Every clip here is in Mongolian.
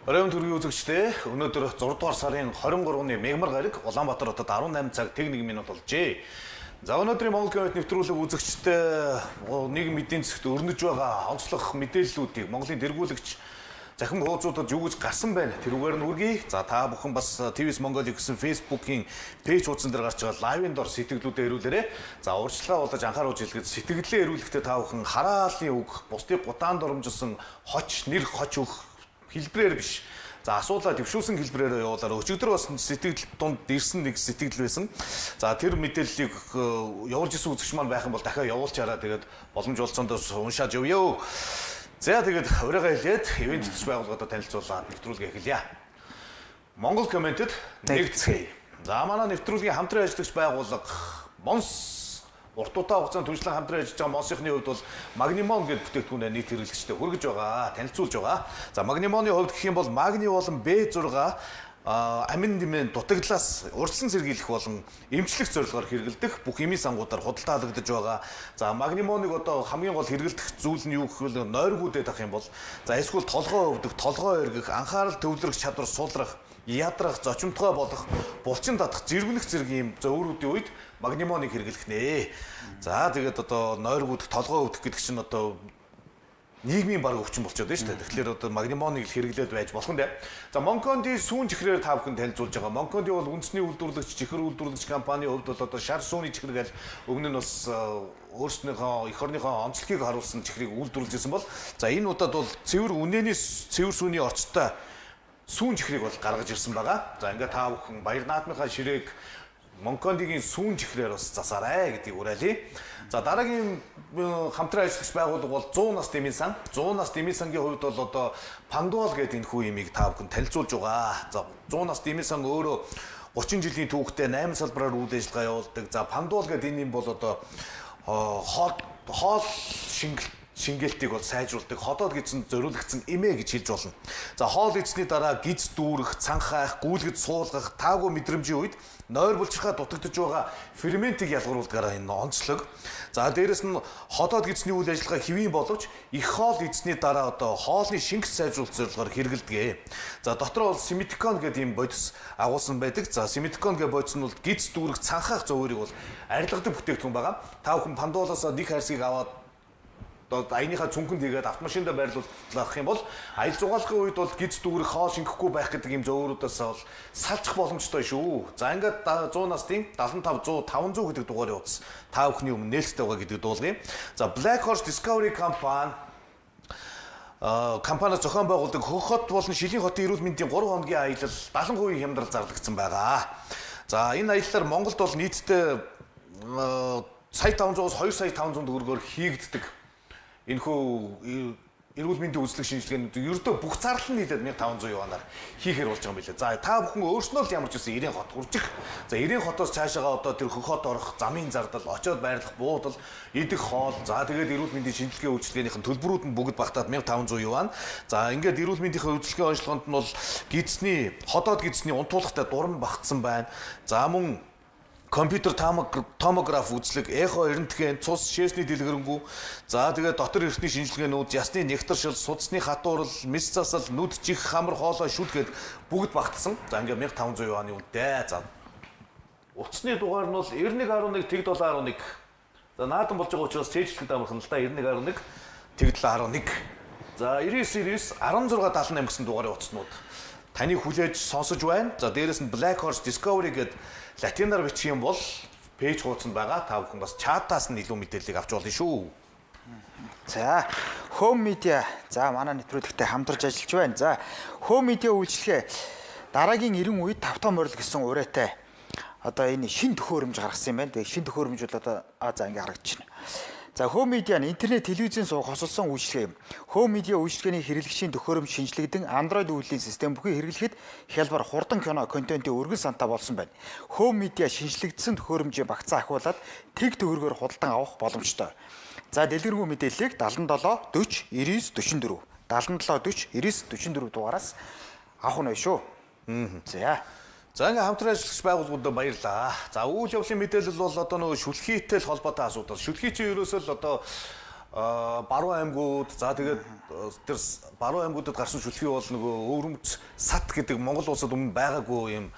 Оройн төргийн үзэгчдээ, өнөөдөр 6 дугаар сарын 23-ны Мегмар гараг, Улаанбаатар хотод 18 цаг тэг 1 минут болжээ. За, өнөөдрийн Монгол Коммент нэвтрүүлэг үзэгчдээ нийгэм эдийн засагт өрнөж байгаа онцлог мэдээллүүдийг, Монголын тэргүүлэгч захим хуудсуудад юу гэж гарсан байна, тэрүүгээр нь хүргэе. За, та бүхэн бас TVS Mongolia гэсэн Facebook-ийн page хуудсан дээр гарч байгаа live-ын дор сэтгэлдүүдээ ирүүлээрэй. За, урьдчилгаа болож анхааруулж хэлэхэд, сэтгэлдээ ирүүлэхдээ та бүхэн хараалын үг, бусдыг гудаан доромжилсон хоч, нэр хоч өгөх хэлбэрээр биш. За, асуулаа дэвшүүлсэн хэлбэрээр явуулаарай. Өчигдөр бас сэтгэл дунд ирсэн нэг сэтгэл байсан. За, тэр мэдээллийг явуулж исэн үзэгч маань байх юм бол дахиад явуулчаараа, тэгээд боломж олцсондоо уншаад явъя. За, тэгээд урайгаа хэлээд, ивээн тэтгэж байгууллагуудад танилцуулаад нэвтрүүлгээ эхэлье. Монгол Комментэд нэгдэцгээе. За, манай нэвтрүүлгийн хамтран ажиллагч байгууллага Монс. Урт удаан хугацаанд түншлэн хамтран ажиллаж байгаа Монсынхны хувьд бол Магнимон гэдэг бүтээгдэхүүнээ нийт хэрэглэгчдэд хүргэж байгаа, танилцуулж байгаа. За, Магнимоны хувьд гэх юм бол магний болон B6 амин дэмэн дутагдлаас урьдчилан сэргийлэх болон эмчлэх зорилгоор хэрэглэдэх бүх эмийн сангуудаар худалдаалагдаж байгаа. За, Магнимоныг одоо хамгийн гол хэрэглэдэх зүйл нь юу гэвэл нойргүйдээд ах юм бол, за, эсвэл толгой өвдөх, толгой эргэх, анхаарал төвлөрөх чадвар сулрах, ядрах, зочимтгой болох, булчин татах, зэрвэнэх зэрэг ийм зөөврүүдийн үед Магнимоныг хэрэглэх нэ. За, тэгээд одоо нойргүйдэх, толгой өвдөх гэдэг чинь одоо нийгмийн баг өвчин болчиход байна шүү дээ. Тэгэхээр одоо Магнимоныг л хэрэглээд байж болох нь дээ. За, Монконди сүүн чихрээр та бүхэн танилцуулж байгаа. Монконди бол үндэсний үйлдвэрлэгч, чихэр үйлдвэрлэгч компани хувьд бол одоо шар сүүний чихэр гэж өмнө нь бас өөрснийхөө эх орныхоо онцлогийг харуулсан чихрийг үйлдвэрлэж ирсэн бол, за, энэ удаад бол цэвэр үнэний цэвэр сүүний орцтой сүүн чихрийг бол гаргаж ирсэн байгаа. За, ингээд та бүхэн баяр наадмынхаа ширээг Монкондигийн сүүн чихрээр бас засаарай гэдгийг уриалъя. За, дараагийн хамтран ажиллагч байгууллага бол 100 нас дэмий сан. 100 нас дэмий сангийн хувьд бол одоо Пандуал гэдэг энэ хүү имийг та бүхэн танилцуулж байгаа. За, 100 нас дэмий сан өөрөө 30 жилийн түүхтэй 8 салбараар үйл ажиллагаа явуулдаг. За, Пандуал гэдэг энэ юм бол одоо хоол шингээлтийг бол сайжруулдаг, ходоод гэсэн зориулагдсан эмээ гэж хэлж болно. За, хоол идсэний дараа гиз дүүрэх, цанхайх, гүйлгэд суулгах, таагүй мэдрэмжийн үед нойр булчирхаа дутагдж байгаа ферментийг ялгаруулдгаараа энэ онцлог. За, дээрэс нь ходоод гидсний үйл ажиллагаа хэвийн боловч их хоол идсэний дараа одоо хоолны шингэс сайжруулах зорилгоор хэрэглэдэг. За, дотроо бол симетикон гэдэг ийм бодис агуулсан байдаг. За, симетикон гэдэг бодис нь бол гиз дүүрэх, цанхаах зовоорыг бол арилгадаг бүтээгдэхүүн байгаа. Та бүхэн Пандуулаас нэг хайрцгийг аваад одоо аяныхаа цүнхэнд хийгээд автомашиндаа байрлуулах юм бол аял зугаалгын үед бол гиз дүүрэх, хоол шингэхгүй байх гэдэг ийм зөөврүүдээс бол салчих боломжтой шүү. За, ингээд 100 настын 75 100 500 гэдэг дугаарын утас та бүхний өмнө нээлттэй байгаа гэдэг дуулгая. За, Black Horse Discovery Company компаниас зохион байгуулдаг Хөх хот болон Шилийн хотын эрүүл мэндийн 3 хоногийн аялал 70% хямдрал зарлагдсан байгаа. За, энэ аяллаар Монголд бол нийтдээ сая 500-аас 2 сая 500 төгрөгөөр хийгддэг. Энэхүү эрүүл мэндийн үзлэг шинжилгээнд ердөө бүх зарлал нь нийлээд 1500 юанаар хийхээр болж байгаа юм билээ. За, та бүхэн өөрснөө л ямар ч үсэн 90 хот хүрчих. За, 90 хотоос цаашаага одоо тэр Хөх хот орох замын зардал, очиод байрлах буудал, идэх хоол, за, тэгээд эрүүл мэндийн шинжилгээ үйлчилгээнийх нь төлбөрүүд нь бүгд багтаад 1500 юан. За, ингээд эрүүл мэндийн үйлчилгээ онцлогонд нь бол гидсний, ходоод гидсний унтуулгатай дуран багтсан байна. За, мөн компьютер томограф үзлэг, эхо рентген, цус шээсний дэлгэрэнгүй. За, тэгээд дотор эрхтний шинжилгээнүүд, ясны нягтаршил, судасны хатуурал, мэс засал, нүд, чих, хамар, хоолой, шүд гээд бүгд багтсан. За, ингээд 1500 юаны үнэтэй. За, утасны дугаар нь бол 91.1 тэг 7.11. За, наадам болж байгаа учраас цээжлэхэд амархан л да, 91.1 тэг 7.11. За, 99 99 16 78 гэсэн дугаарын утаснууд таныг хүлээж сонсож байна. За, дээрэс нь Black Horse Discovery гээд латинаар бичих юм бол page хуудсанд байгаа. Та бүхэн бас чатаас нь илүү мэдээллийг авч болно шүү. За, Home Media, за, манай нэвтрүүлэгтэй хамтарч ажиллаж байна. За, Home Media үйлчилгээ дараагийн 90 үед 5 дахь морил гэсэн уриатай одоо энэ шин төхөөрөмж гаргасан юм байна. Тэгээ шин төхөөрөмж бол одоо за, ингээ харагдаж байна. За, Home Media нь интернет телевизийн суваг хосолсон үйлчилгээ юм. Home Media үйлчилгээний хэрэглэгчийн төхөөрөмж шинжлэгдэн Android үйлдлийн систем бүхий хэрэглэхэд хялбар, хурдан кино контентын өргөн сантай болсон байна. Home Media шинжлэгдсэн төхөөрөмжийн багцаа ахиулаад тэг төгрөгөөр худалдан авах боломжтой. За, дэлгэрэнгүй мэдээллийг 77 40 99 44 77 40 99 44 дугаараас авах нь шүү. За. За, ингээ хамтран ажиллагч байгууллагуудад баярлалаа. За, үйл явдлын мэдээлэл бол одоо нөгөө шүлхийтэй л холбоотой асуудал. Шүлхий чинь ерөөсөө л одоо Баруун аймагуд, за тэгээд тэр баруун аймагуудад гарсан шүлхий бол нөгөө өвөрмөц сат гэдэг Монгол улсад өмнө байгаагүй юм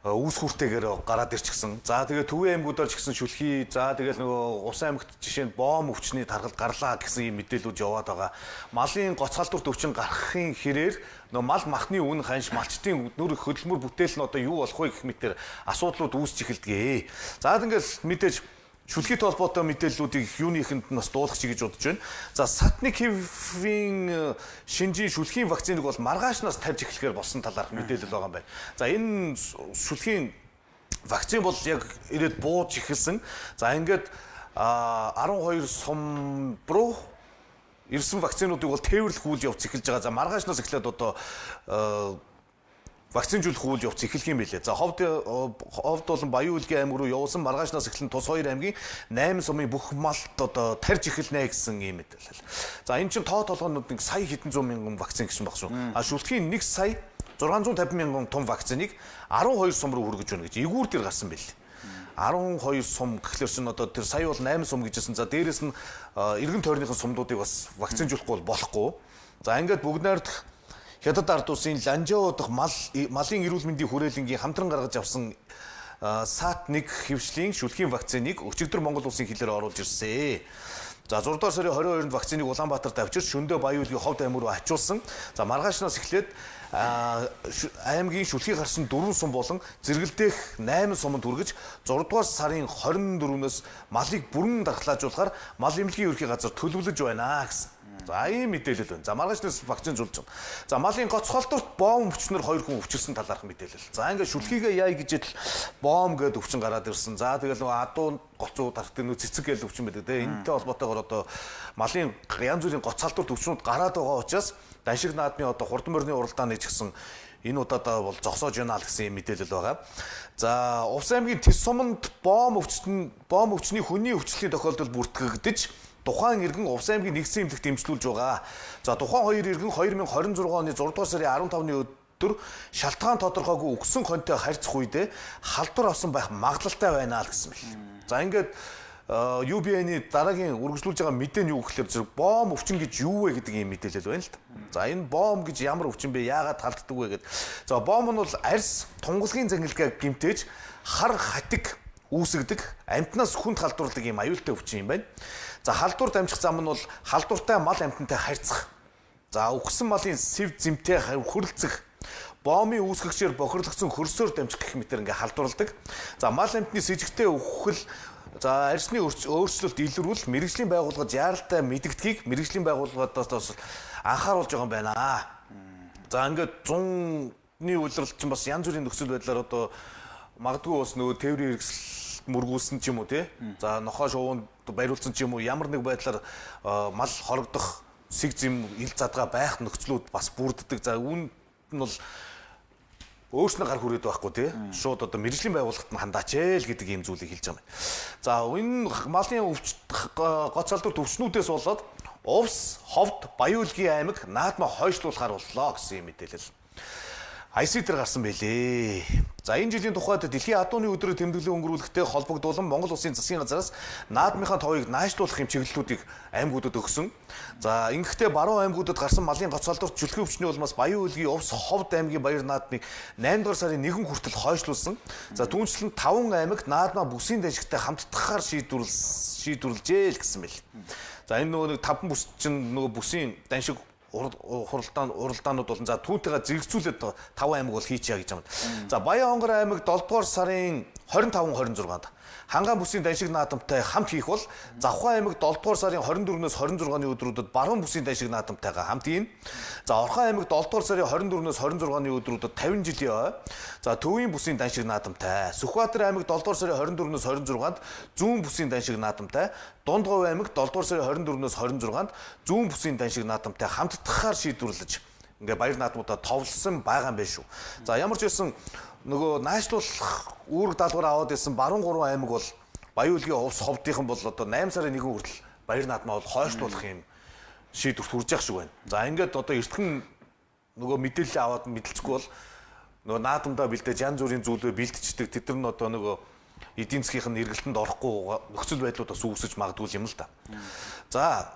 үүсгүүртэйгээр гараад ирчихсэн. За тэгээд Төвийн аймагуудаар ч гэсэн шүлхий, за тэгээд нөгөө Усан аймагт жишээ нь бом өвчний тархалт гарлаа гэсэн юм мэдээлүүд яваад байгаа. Малын гоц халдварт өвчин гарахын хэрээр нөгөө мал махны үн ханш, малчдын нүр хөдөлмөр бүтээл нь одоо юу болох вэ гэх мэтэр асуудлууд үүсч эхэлдэг. За ингээл мэдээж шүлхийтэй холбоотой мэдээллүүдийг юуныхэнд нь бас дуулах чи гэж бодож байна. За Сатник хэвийн шинжийн шүлхийн вакциныг бол маргаашнаас тарьж эхлэхээр болсон талаарх мэдээлэл байгаа юм байна. За энэ шүлхийн вакцин бол яг ирээд бууж эхэлсэн. За ингээд 12 сум руу ирсэн вакцинуудыг бол тээвэрлэх үйл явц эхэлж байгаа. За маргаашнаас эхлээд одоо вакцинжуулах үйл явц эхлэх юм билээ. За Ховд болон Баян-Үлгийн аймаг руу явуулсан маргаашнаас эхлэн тус 2 аймгийн 8 сумын бүх малт одоо тарж эхэлнэ гэсэн ийм мэдээлэл. За энэ чинь тоо толгойнууд нэг сая хэдэн зуун мянган вакцин гэсэн баг шүү. А шүлтгийн 1 сая 650 мянган том вакциныг 12 сум руу хүргэж байна гэж эгүүр дээр гарсан байл. 12 сум гэхлээр чинь одоо тэр сая бол 8 сум гэжсэн. За дээрэс нь эргэн тойрныхын сумдуудыг бас вакцинжуулахгүй бол болохгүй. За ингээд бүгд найрамдах Хятад ард улсын Ланжоо дахь малын эрүүл мэндийн хүрээлэнгийн хамтран гаргаж авсан САТ-1 хэвшлийн шүлхийн вакциныг өчигдөр Монгол улсын хилээр оруулж ирсэн. За 6 дугаар сарын 22-нд вакциныг Улаанбаатарт авчирч шөндөө Баян-Үлгийн Ховд аймаг руу ачуулсан. За маргаашнаас эхлээд аймгийн шүлхий гарсан 4 сум болон зэрэгэлдэх 8 суманд хүргэж 6 дугаар сарын 24-өөс малыг бүрэн дархлаажуулахаар мал эмнэлгийн ерөнхий газар төлөвлөж байна гэсэн. За ийм мэдээлэл байна. За маргаашнаас вакцин зулж байна. За малын гоц холдорт бом өвчнөр 2 хүн өвчирсэн талаарх мэдээлэл. За ингээд шүлхийгээ яа гэж идэл бом гээд өвчин гараад ирсэн. За тэгэл нөгөө адуу гоцуу тархдаг нөгөө цэцэг гээл өвчин байдаг те. Энэтэй холбоотойгоор одоо малын янз бүрийн гоц халдварт өвчнүүд гараад байгаа учраас даншиг наадмын одоо хурдан морины уралдааны ч гэсэн энэ удаадаа бол зогсоож байна л гэсэн юм мэдээлэл байгаа. За Увс аймгийн Тэс суманд бом өвчний хүний өвчлөлийн тохиолдол бүртгэгдэж тухайн иргэн Увс аймгийн нэгдсэн эмнэлэгт эмчлүүлж байгаа. За тухайн хоёр иргэн 2026 оны 6 дугаар сарын 15-ны өдөр шалтгаан тодорхойгүй үгсэн хоньтой харьцах үедээ халдвар авсан байх магадлалтай байна л гэсэн бэл. За ингээд UBN-ий дараагийн үргэлжлүүлж байгаа мэдээ нь юу гэхээр зэрэг бом өвчин гэж юу вэ гэдэг ийм мэдээлэл байна л да. За энэ бом гэж ямар өвчин бэ? Яагаад халддаг вэ гэд. За бом нь бол арьс тунгалгийн зангилгаа гэмтээж хар хатиг үүсгдэг, амьтнаас хүнд халдварладаг ийм аюултай өвчин юм байна. За халдвар дамжих зам нь бол халдвартай мал амьтантай харьцах. За үхсэн малын сэв зэмтэй хөрөлцөх, бомын үүсгэгчээр бохирлогдсон хөрсөөр дамжих гэх мэтэр ингээ халдварладаг. За мал амьтны сэжигтэй үхэл, за арьсны өөрчлөлт илрүүл мэрэгжлийн байгууллагад яаралтай мэдэгдэхийг мэрэгжлийн байгууллагадаас бас анхааруулж байгаа юм байна. За ингээд 100-ны улирал чинь бас янз бүрийн нөхцөл байдлаар одоо магадгүй бас нөгөө тээврийн хэрэгсэл мөргүүлсэн ч юм уу тий. За нохоо шувуунд баяруулсан ч юм уу ямар нэг байдлаар мал хорогдох сэг зэм ил задгаа байх нөхцлүүд бас бүрддэг. За үүнд нь бол өөрснөө гар хүрээд байхгүй тий. Шууд одоо мэрэгжлийн байгууллагт нь хандаач ээ л гэдэг ийм зүйлийг хэлж байгаа юм. За энэ малын өвч гоц халдвар төвчнүүдээс болоод Увс, Ховд, Баян-Үлгийн аймаг наадмаа хойшлуулахар боллоо гэсэн ийм мэдээлэл IC дээр гарсан байлээ. За энэ жилийн тухайд дэлхийн адууны өдрөөр тэмдэглэн өнгөрүүлэхтэй холбогдуулан Монгол Улсын засгийн газраас наадмынхаа тооёг наашлуулах юм чиглэлүүдийг аймагуудад өгсөн. За ингэхдээ баруун аймагуудад гарсан малын гоц халдварт чөлхөн өвчний улмаас Баян-Үлгийн Увс, Ховд аймгийн баяр наадмыг 8 дугаар сарын 1 хүртэл хойшлуулсан. За түүнчлэн 5 аймагт наадмаа бүсийн даншигтай хамтдахаар шийдвэрлэжээ л гэсэн бэл. За энэ нөгөө нэг 5 бүс чинь нөгөө бүсийн даншиг уралдаанууд болон за түүнтэйгээ зэрэгцүүлээд 5 аймаг бол хийчихье гэж юм. За Баян-Хонгор аймаг 7 дугаар сарын 25 26-нд Хангаан бүсийн даншиг наадамтай хамт хийх бол Завхан аймаг 7 дугаар сарын 24-өөс 26-ны өдрүүдэд Баруун бүсийн даншиг наадамтайгаа хамт хийн. За Орхон аймаг 7 дугаар сарын 24-өөс 26-ны өдрүүдэд 50 жилийн ой. За Төвийн бүсийн даншиг наадамтай. Сүхбаатар аймаг 7 дугаар сарын 24-өөс 26-нд Зүүн бүсийн даншиг наадамтай. Дундговь аймаг 7 дугаар сарын 24-өөс 26-нд Зүүн бүсийн даншиг наадамтай хамтдахаар шийдвэрлэж ингээ баяр наадмуудаа товлсон байгаа юм байна шүү. За ямар ч байсан нөгөө наашлуулах үүрэг даалгавар аваад ирсэн баруун 3 аймаг бол Баян-Үлгийн Увс, Ховдынхан бол одоо 8 сарын 1 хүртэл баяр наадмаа бол хойшлуулах юм шийдвэрт хүрж явах шиг байна. За ингээд одоо эртхэн нөгөө мэдээлэл аваад мэдлцэхгүй бол нөгөө наадамдаа бэлдээж янз бүрийн зүйлээ бэлтждэг. Тэд нар нь одоо нөгөө эдийн засгийн нь эргэлтэнд орохгүй нөхцөл байдлууд бас үүсэж магадгүй юм л да. За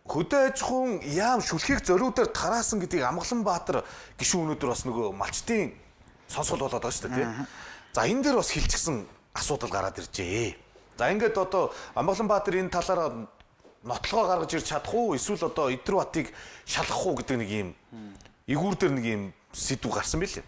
хөдөө аж ахуйн яам шүлхийг зориудаар тараасан гэдгийг Амгаланбаатар гишүүн өнөөдөр бас нөгөө малчдын сонсгол болоод байгаа шүү дээ, тий. За энэ дээр бас хилчгсэн асуудал гараад иржээ. За ингээд одоо Амгаланбаатар энэ талаараа нотлогоо гаргаж ирж чадах уу эсвэл одоо Идэрбатыг шалгах уу гэдэг нэг юм эгүүр дээр нэг юм сэдв гарсан билээ.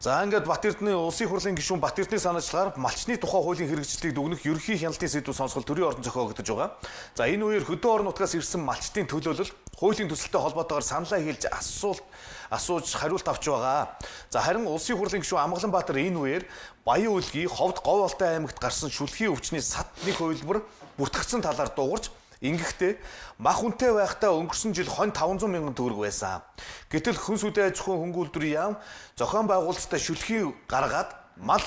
За ингээд Бат Эрдэнэ улсын хурлын гишүүн Бат Эрдэнэ санаачлагаар малчны тухай хуулийн хэрэгжлийг дүгнэх ерөнхий хяналтын сэдв сонсгол төрийн орон зохиогдож байгаа. За энэ үеэр хөдөө орон нутгаас ирсэн малчдын төлөөлөл хуулийн төсөлтэй холбоотойгоор саналаа хэлж асуулт асууж хариулт авч байгаа. За харин улсын хурлын гишүүн Амгаланбаатар энэ үеэр Баян үлгийн Ховд Говь-Алтай аймагт гарсан шүлхийн өвчний сат нэг хувилбар бүртгэгдсэн талаар дуугарч ингэхдээ мах үнэтэй байхдаа өнгөрсөн жил хонь 500 мянган төгрөг байсан. Гэтэл хүн сүдэ аж ахуйн хөнгө үйлдвэрийн яам зохион байгуулалттай шүлхий гаргаад мал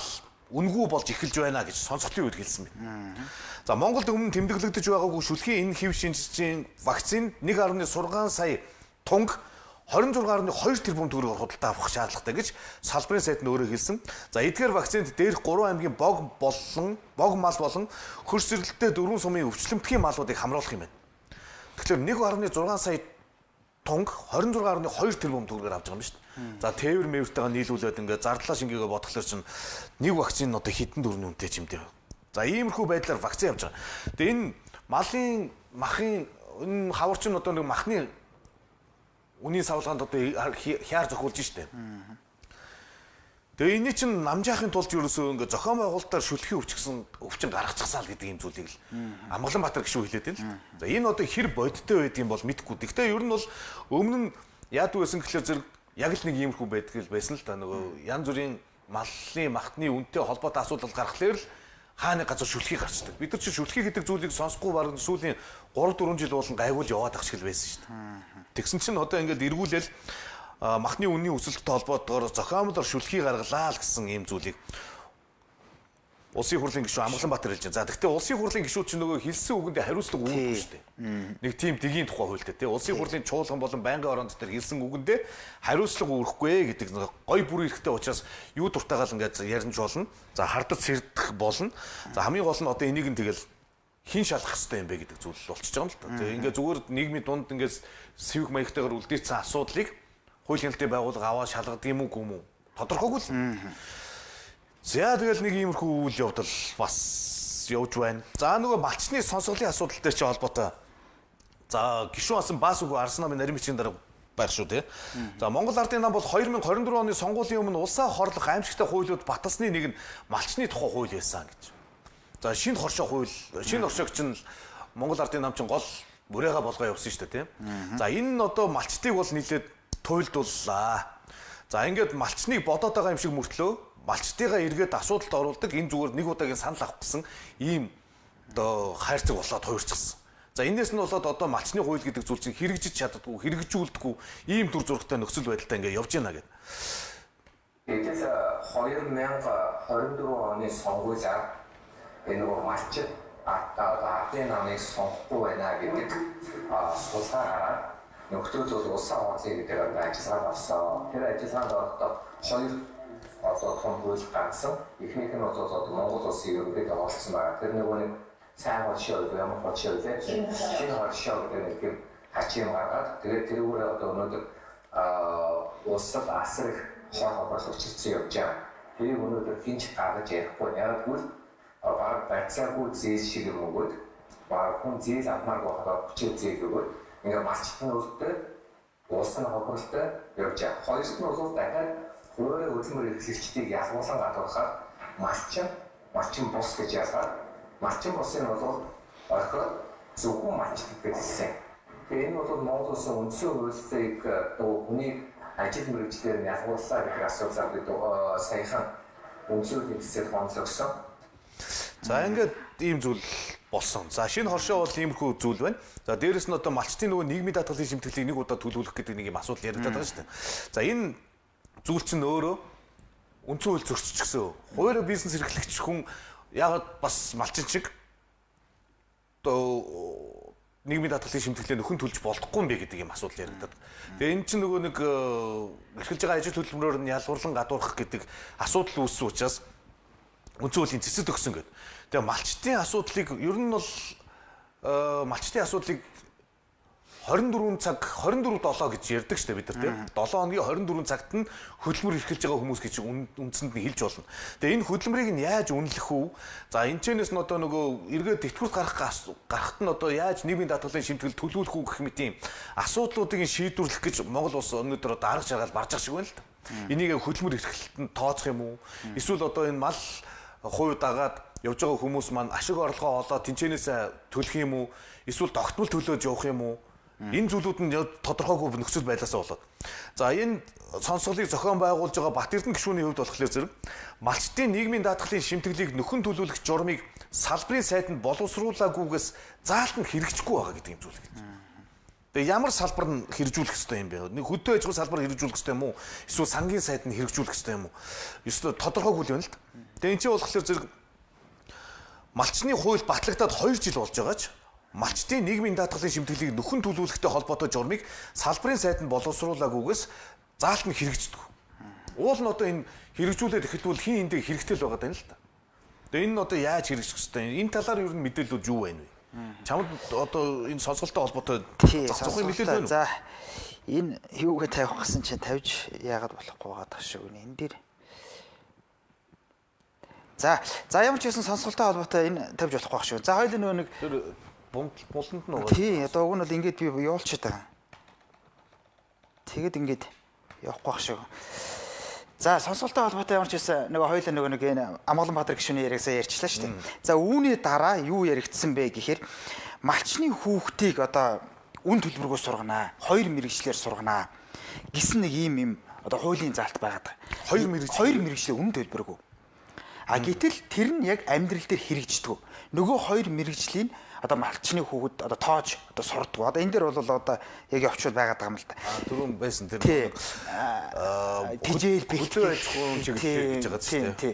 үнгүй болж эхэлж байна гэж сонсголын үед хэлсэн байна. За Монголд өмнө тэмдэглэгдэж байгаагүй шүлхийн энэ хэв шинжийн вакцин 1.6 сая тунг 26.2 тэрбум төгрөгөөр худалдаа авах шаардлагатай гэж салбарын сайд нь өөрөө хэлсэн. За эдгээр вакцинд дээрх 3 аймгийн бог болон бог мал болон хөрс зэрэгэлттэй 4 сумын өвчлөмтгий малуудыг хамруулах юм байна. Тэгэхээр 1.6 сая тунг 26.2 тэрбум төгрөгөөр авч байгаа юм шүү дээ. За тээвэр мэвэртэйгээ нийлүүлээд ингээд зардлаа шингээгээ бодглохлоор чинь нэг вакцин одоо хэдэн төгрөгийн үнэтэй ч юм дээ. За иймэрхүү байдлаар вакцин авч байгаа. Тэгээ энэ малын махын энэ хавар чинь одоо нэг махны үнийн савлгаанд одоо хяар зохиулж штэ. Тэгээ энэний чинь намжаахын тулд ерөөсөө ингээ зохион байгуулалтаар шүлхийн өвчгсөн өвчин гаргачихсан л гэдэг юм зүйлийг л Амгаланбаатар гишүүн хэлээд байна л. За энэ одоо хэр бодиттой байдгийг бол мэдэхгүй. Гэхдээ ер нь бол өмнө нь яадаг байсан гэхлээр зэрэг яг л нэг иймэрхүү байдаг л байсан л да. Нөгөө янз бүрийн маллын махтны үнэтэй холбоотой асуудал гаргахлаар л хааны газар шүлхий гарчдаг. Бид нар чинь шүлхий гэдэг зүйлийг сонсохгүй бараг сүүлийн 3-4 жил болон гайгүй л яваад ах шиг л байсан шүү дээ. Тэгсэн чинь одоо ингээд эргүүлэл махны үнийн өсөлттэй холбоотойгоор зохиомлоор шүлхий гаргалаа л гэсэн ийм зүйлийг Улсын хурлын гишүүн Амгаланбаатар хэлж байна. За тэгвэл улсын хурлын гишүүд чинь нөгөө хэлсэн үгэндээ хариуцлага үүрдэг шүү дээ. Нэг тийм дэгийн тухай хуультай тий. Улсын хурлын чуулган болон байнгын ороонд дээр хэлсэн үгэндээ хариуцлага үүрэхгүй гэдэг нэг гой бүр эрэхтэй учраас юу дуртайгаал ингээд ярина ч болно. За хардаж сэрдэх болно. За хамгийн гол нь одоо энийг нь тэгэл хин шалгах хэрэгтэй юм бэ гэдэг зүйл болчихж байгаа юм л та. Тэгээ ингээд зүгээр нийгмийн дунд ингээд сэвх маягтайгаар үлдээсэн асуудлыг хууль хяналтын байгууллага аваад шалгадаг юм уу гүм үү? Тодорхойгүй л. За тэгэл нэг иймэрхүү үйл явдал бас явж байна. За нөгөө малчны сонсголын асуудал дээр чи холбоотой. За гишүүн асан баас үгүй Арсан намын нарийн бичгийн дарга байх шүү дээ. За Монгол Ардын нам бол 2024 оны сонгуулийн өмнө улсаа хорлох аимшигтай хуулиуд баталсны нэг нь малчны тухай хууль байсан гэж. За шинэ хоршоо хууль, шинэ хоршоог чинь Монгол Ардын нам чинь гол мөрөөга болгоо явсан шүү дээ, тийм. За энэ нь одоо малчдыг бол нийлээд туйлдууллаа. За ингээд малчныг бодоод байгаа юм шиг мөртлөө малчдыгаа эргээд асуудалд оруулдаг энэ зүгээр нэг удаагийн санал авах гэсэн ийм одоо хайрцаг болоод хувирчихсан. За энэс нь болоод одоо малчны хууль гэдэг зүйл чинь хэрэгжиж чаддаггүй, хэрэгжүүлдэггүй ийм дүр зурагтай нөхцөл байдалтай ингээд явж байна гэдэг. Гэтэл 2024 оны сонгуулиар энэ нөгөө малчид одоо ардын намыг сонгохгүй байна гэдэг судалгаа гараад нөхцөл бол улсаа хорлоё гэдэг одоо ажиллагаа болсон. Тэр ажиллагаанд орохдоо хоёр одоо том хууль гаргасан. Эхнийх нь бол одоо Монгол улсын ерөнхийдөө оролцсон байгаа. Тэр нөгөө нэг сайн холшоо гэдэг ямар холшоо вэ? Шинэ холшоо гэдэг нэг тийм хачин гаргаад тэгээд тэрүүгээр одоо өнөөдөр улсад асар их хор хоброл учирсан явж байгаа. Тэрийг өнөөдөр хинч гаргаж ярихгүй. Яг гэвэл баг барьцаагүй зээл шиг юм өгөөд баг хүн зээл авмааргүй байхад хүчээр зээл өгөөд ингээ малчт нь өртөө улс нь хобролтой явж байгаа. Хоёрт нь бол дахиад хуваарь хөдөлмөр эрхлэгчдийг ялгуулсан гадуурхаад малчин бус гэж ялгаад малчин бусын бол орхиод зөвхөн малчд гэж хэлсэн. Тэгээ энэ бол Монгол улсын үндсэн хуулийг нөгөө хүний ажил мэргэжлээр нь ялгуурлаа гэдэг асуудлаар бид саяхан үндсэн хуулийн цэцэд гомдлогсон. За ингээд ийм зүйл болсон. За шинэ хоршоо бол иймэрхүү зүйл байна. За дээрэс нь одоо малчдын нөгөө нийгмийн даатгалын шимтгэлийг нэг удаа төлөвлөх гэдэг нэг юм асуудал яригдаад байгаа шүү дээ. За энэ зүйл чинь өөрөө үндсэн хууль зөрччихсөн. Хуваарь бизнес эрхлэгч хүн яагаад бас малчин шиг одоо нийгмийн даатгалын шимтгэлээ нөхөн төлж болдохгүй юм бэ гэдэг юм асуудал яригдаад. Тэгээ энэ чинь нөгөө нэг эрхэлж байгаа ажил хөдөлмөрөөр нь ялгуурлан гадуурхах гэдэг асуудал үүссэн учраас үндсэн хуулийн цэцэд өгсөн гэдэг. Тэгээ малчдын асуудлыг ер нь бол малчдын асуудлыг 24 цаг 24/7 гэж ярьдаг шүү дээ бид нар тийм. 7 хоногийн 24 цагт нь хөдөлмөр эрхэлж байгаа хүмүүс гэж үндсэнд нь хэлж болно. Тэгээ энэ хөдөлмөрийг нь яаж үнэлэх үү? За энэ чэнэс нь одоо нөгөө эргээд тэтгэврт гарахт нь одоо яаж нийгмийн даатгалын шимтгэл төлөвлөх үү гэх мэт юм асуудлуудыг нь шийдвэрлэх гэж Монгол улс өнөөдөр одоо арга шаргаал барж байгаа шиг байна л да. Энийг хөдөлмөр эрхлэлтэнд тооцох юм уу? Эсвэл одоо энэ мал хувь дагаад явж байгаа хүмүүс маань ашиг орлогоо олоод тэнцэнээс төлөх юм уу? Эсвэл тогтмол төлөөж явах юм уу? Энэ зүйлүүд нь тодорхойгүй нөхцөл байдлаасаа болоод. За энэ сонсголыг зохион байгуулж байгаа Бат-Эрдэнэ гишүүний хувьд болохоор зэрэг малчдын нийгмийн даатгалын шимтгэлийг нөхөн төлөвлөх журмыг салбарын сайданд боловсруулаагүйгээс заалт нь хэрэгжихгүй байгаа гэдэг юм зүйл гэж. Тэгээ ямар салбар нь хэрэгжүүлэх ёстой юм бэ? Нэг хөдөө аж ахуйн салбар хэрэгжүүлэх ёстой юм уу? Эсвэл сангийн сайд нь хэрэгжүүлэх ёстой юм уу? Эсвэл тодорхойгүй юм л да. Тэгээ энэ чинь болохоор зэрэг малчны хууль батлагдаад 2 жил болж байгаа ч малчдын нийгмийн даатгалын шимтгэлийг нөхөн төлөвлөхтэй холбоотой журмыг салбарын сайданд боловсруулаагүйгээс заалт нь хэрэгждэг. Уул нь одоо энэ хэрэгжүүлээд эхэлвэл хин эндээ хэрэгтэй л байгаа даа л да. Тэгээ энэ нь одоо яаж хэрэгжих ёстой юм? Энэ талаар ер нь мэдээллүүд юу байна вэ? Чамд одоо энэ сонсголтой холбоотой зах зохион мэдээлэл байна уу? За энэ юугээ тавих гэсэн чинь тавьж яагаад болохгүй байгаа даа шиг энэ дээр. За ямар ч байсан сонсголтой холбоотой энэ тавьж болохгүй байх шүү. За хоёул нөгөө нэг тэр буланд нь байгаа. Тий, одоо уг нь бол ингээд би явуулчихад байгаа. Тэгэд ингээд явахгүй байх шиг. За сонсголтой холбоотой ямар ч байсан нөгөө хоёулаа нөгөө нэг энэ Амгаланбаатар гишүүний яриаг сая ярьчлаа шүү дээ. За үүний дараа юу яригдсан бэ гэхээр малчны хүүхдийг одоо үн төлбөргүй сурганаа, хоёр мэрэгчлэр сурганаа гэсэн нэг ийм юм одоо хуулийн заалт байгаад байгаа. Хоёр мэрэгчлэр үн төлбөргүй. А гэтэл тэр нь яг амьдрал дээр хэрэгждэг. Нөгөө хоёр мэрэгжлийн одоо малчны хүүхэд одоо тоож одоо сурддаг. Одоо энэ дээр бол одоо яг явчвал байгаад байгаа юм л да. Түрүүн байсан тэр тэжээл бэлтгэл аж ахуйн чиглэлээр гэж байгаа зү. Тий.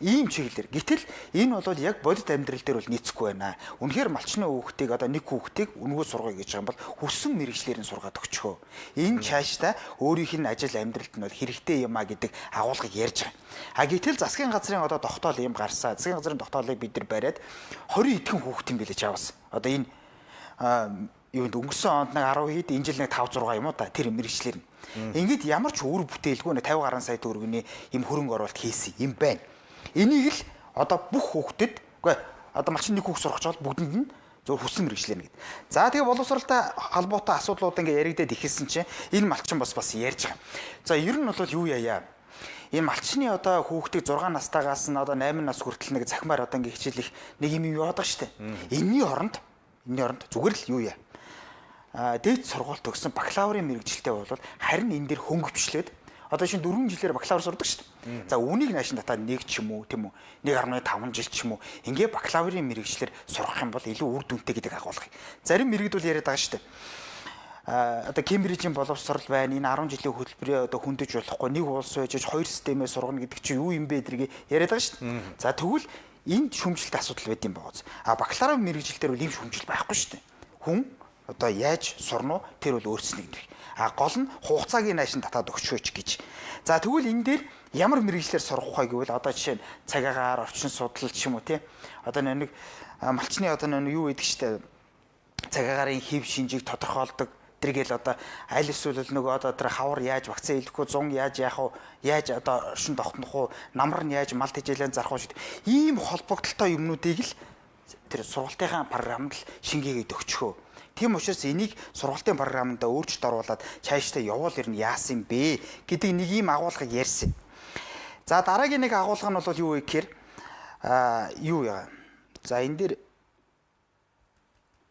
Ийм чиглэлээр. Гэтэл энэ бол яг бодит амьдрал дээр бол нийцэхгүй байна. Үнэхээр малчны хүүхдийг одоо нэг хүүхдийг үнэгүй сургая гэж байгаа юм бол хүссэн мэрэгчлэр нь сургаад өгчхөө. Энэ цаашдаа өөрийнх нь ажил амьдралд нь бол хэрэгтэй юм а гэдэг агуулгыг ярьж байгаа. А гэтэл засгийн газрын одоо тогтоол юм гарсан. Засгийн газрын тогтоолыг бид нар бариад 20 эдхэн хүүхд юм билээ чаавас. Одоо энэ юунд өнгөрсөн онд нэг 10 хэд, энэ жил нэг 5 6 юм уу та тэр мэрэгчлэр нь. Ингээд ямар ч үр бүтээлгүй 50 гаруй сая төгрөгийн юм хөрөнгө оруулалт хийсэн юм байна. Энийг л одоо бүх хүүхдэд үгүй одоо малчин нэг хүүхд сурах жол бүгдэнд нь зөв хүссэн мэрэгчлэр нь гэд. За тэгээ боловсралтай холбоотой асуудлууд ингээ яригдээд эхэлсэн чинь энэ малчин бас ярьж байгаа. За ер нь бол юу яая? Энэ малчны одоо хүүхдийг 6 настайгаас нь одоо 8 нас хүртэл нэг захимаар одоо ингээ хичээлэх нэг юм яваад байгаа шүү дээ. Энийний оронд зүгээр л юу яа. Дээд сургуульд төгссөн бакалаврын мэрэгжилтэй бол харин энэ дээр хөнгөвчлөөд одоо шинэ 4 жилээр бакалавр сурдаг шүү дээ. За үүнийг наашин татаа 1 ч юм уу тийм үү 1.5 жил ч юм уу ингээ бакалаврын мэрэгчлэр сурах юм бол илүү үр дүнтэй гэдэг агуулга. Зарим мэрэгд бол яриад байгаа шүү дээ. Одоо Кембрижийн боловсрал байна. Энэ 10 жилийн хөтөлбөрөө одоо хөндөж болохгүй. Нэг улс байж хоёр системээ сургана гэдэг чинь юу юм бэ зэрэг яриад байгаа шүү дээ. За тэгвэл энд шүмжлэлт асуудал байд юм байгаа. А бакалаврын мэрэгжил дээр бол ийм шүмжил байхгүй шүү дээ. Хүн одоо яаж сурна уу тэр бол өөрсний нэг. А гол нь хугацааг наашин татаад өгчөөч гэж. За тэгвэл энэ дээр ямар мэрэгжлээр сурах вэ гэвэл одоо жишээ нь цаг агаар, орчин судлал ч юм уу тий. Одоо нэг малчны одоо нэг юу гэдэг шүү дээ. Цаг агаарын хэв шинжийг тодорхойлдог. Тэргээл одоо аль эсвэл нөгөө одоо тэр хавар яаж вакцин хийх вэ, зун яаж яах вэ, яаж одоо оршин тогтнох уу, намар нь яаж мал тэжээлэн зарах уу гэдэг ийм холбогдлолтой юмнуудыг л тэр сургалтынхаа програмд л шингээгээд өгчхөө. Тийм учраас энийг сургалтын програмд өөрчлөлт оруулаад цаашдаа явуул ер нь яасан бэ гэдэг нэг ийм агуулгыг ярьсан. За дараагийн нэг агуулга нь бол юу вэ гэхээр юу яа. За энэ дээр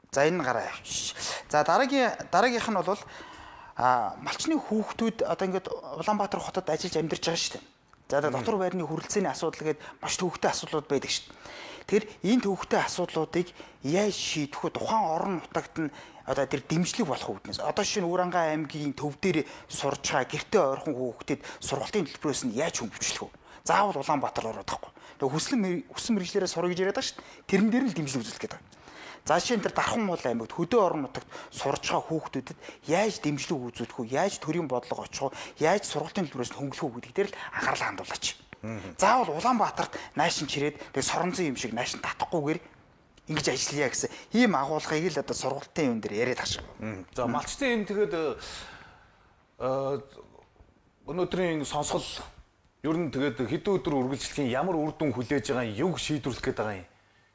за энэ гараа авчиж. За дараагийнх нь бол малчны хүүхдүүд одоо ингээд Улаанбаатар хотод ажиллаж амьдарч байгаа шүү дээ. За дотор байрны хүрэлцээний асуудал гээд маш төвөгтэй асуудлууд байдаг шүү дээ. Тэгэхээр энэ төвөгтэй асуудлуудыг яаж шийдэх вэ? Тухайн орон нутагт нь одоо тэр дэмжлэг болох үүднээс. Одоо жишээ нь Үрангаа аймгийн төв дээр сурж байгаа гэртээ ойрхон хүүхдэд сургалтын төлбөрөөс нь яаж хөнгөвчлөх вэ? Заавал Улаанбаатар ороод тахгүй. Тэгээ хүссэн мэргэжлээрээ сурах гэж яриад байгаа шүү дээ. Тэрэн дээр л дэмжлэг үзүүлэх гэдэг. За жишээ нь тэр Дархан муул аймагт хөдөө орон нутагт сурж байгаа хүүхдүүдэд яаж дэмжлэг үзүүлэх үү, яаж төрийн бодлого очих уу, яаж сургалтын төлбөрөөс хөнгөлөх үү гэдэг дээр л анхаарлаа хандуулаач. Заавал Улаанбаатарт наашин чирээд тэг соронзон юм шиг наашин татахгүйгээр ингэж ажиллая гэсэн ийм агуулгыг л одоо сургалтын юм дээр яриад байгаа шиг. За малчдын энэ тэгээд өнөөдрийн сонсгол ер нь тэгээд хэдэн өдөр үргэлжлэх юм, ямар үр дүн хүлээж байгаа юм, юг шийдвэрлэх гээд байгаа юм.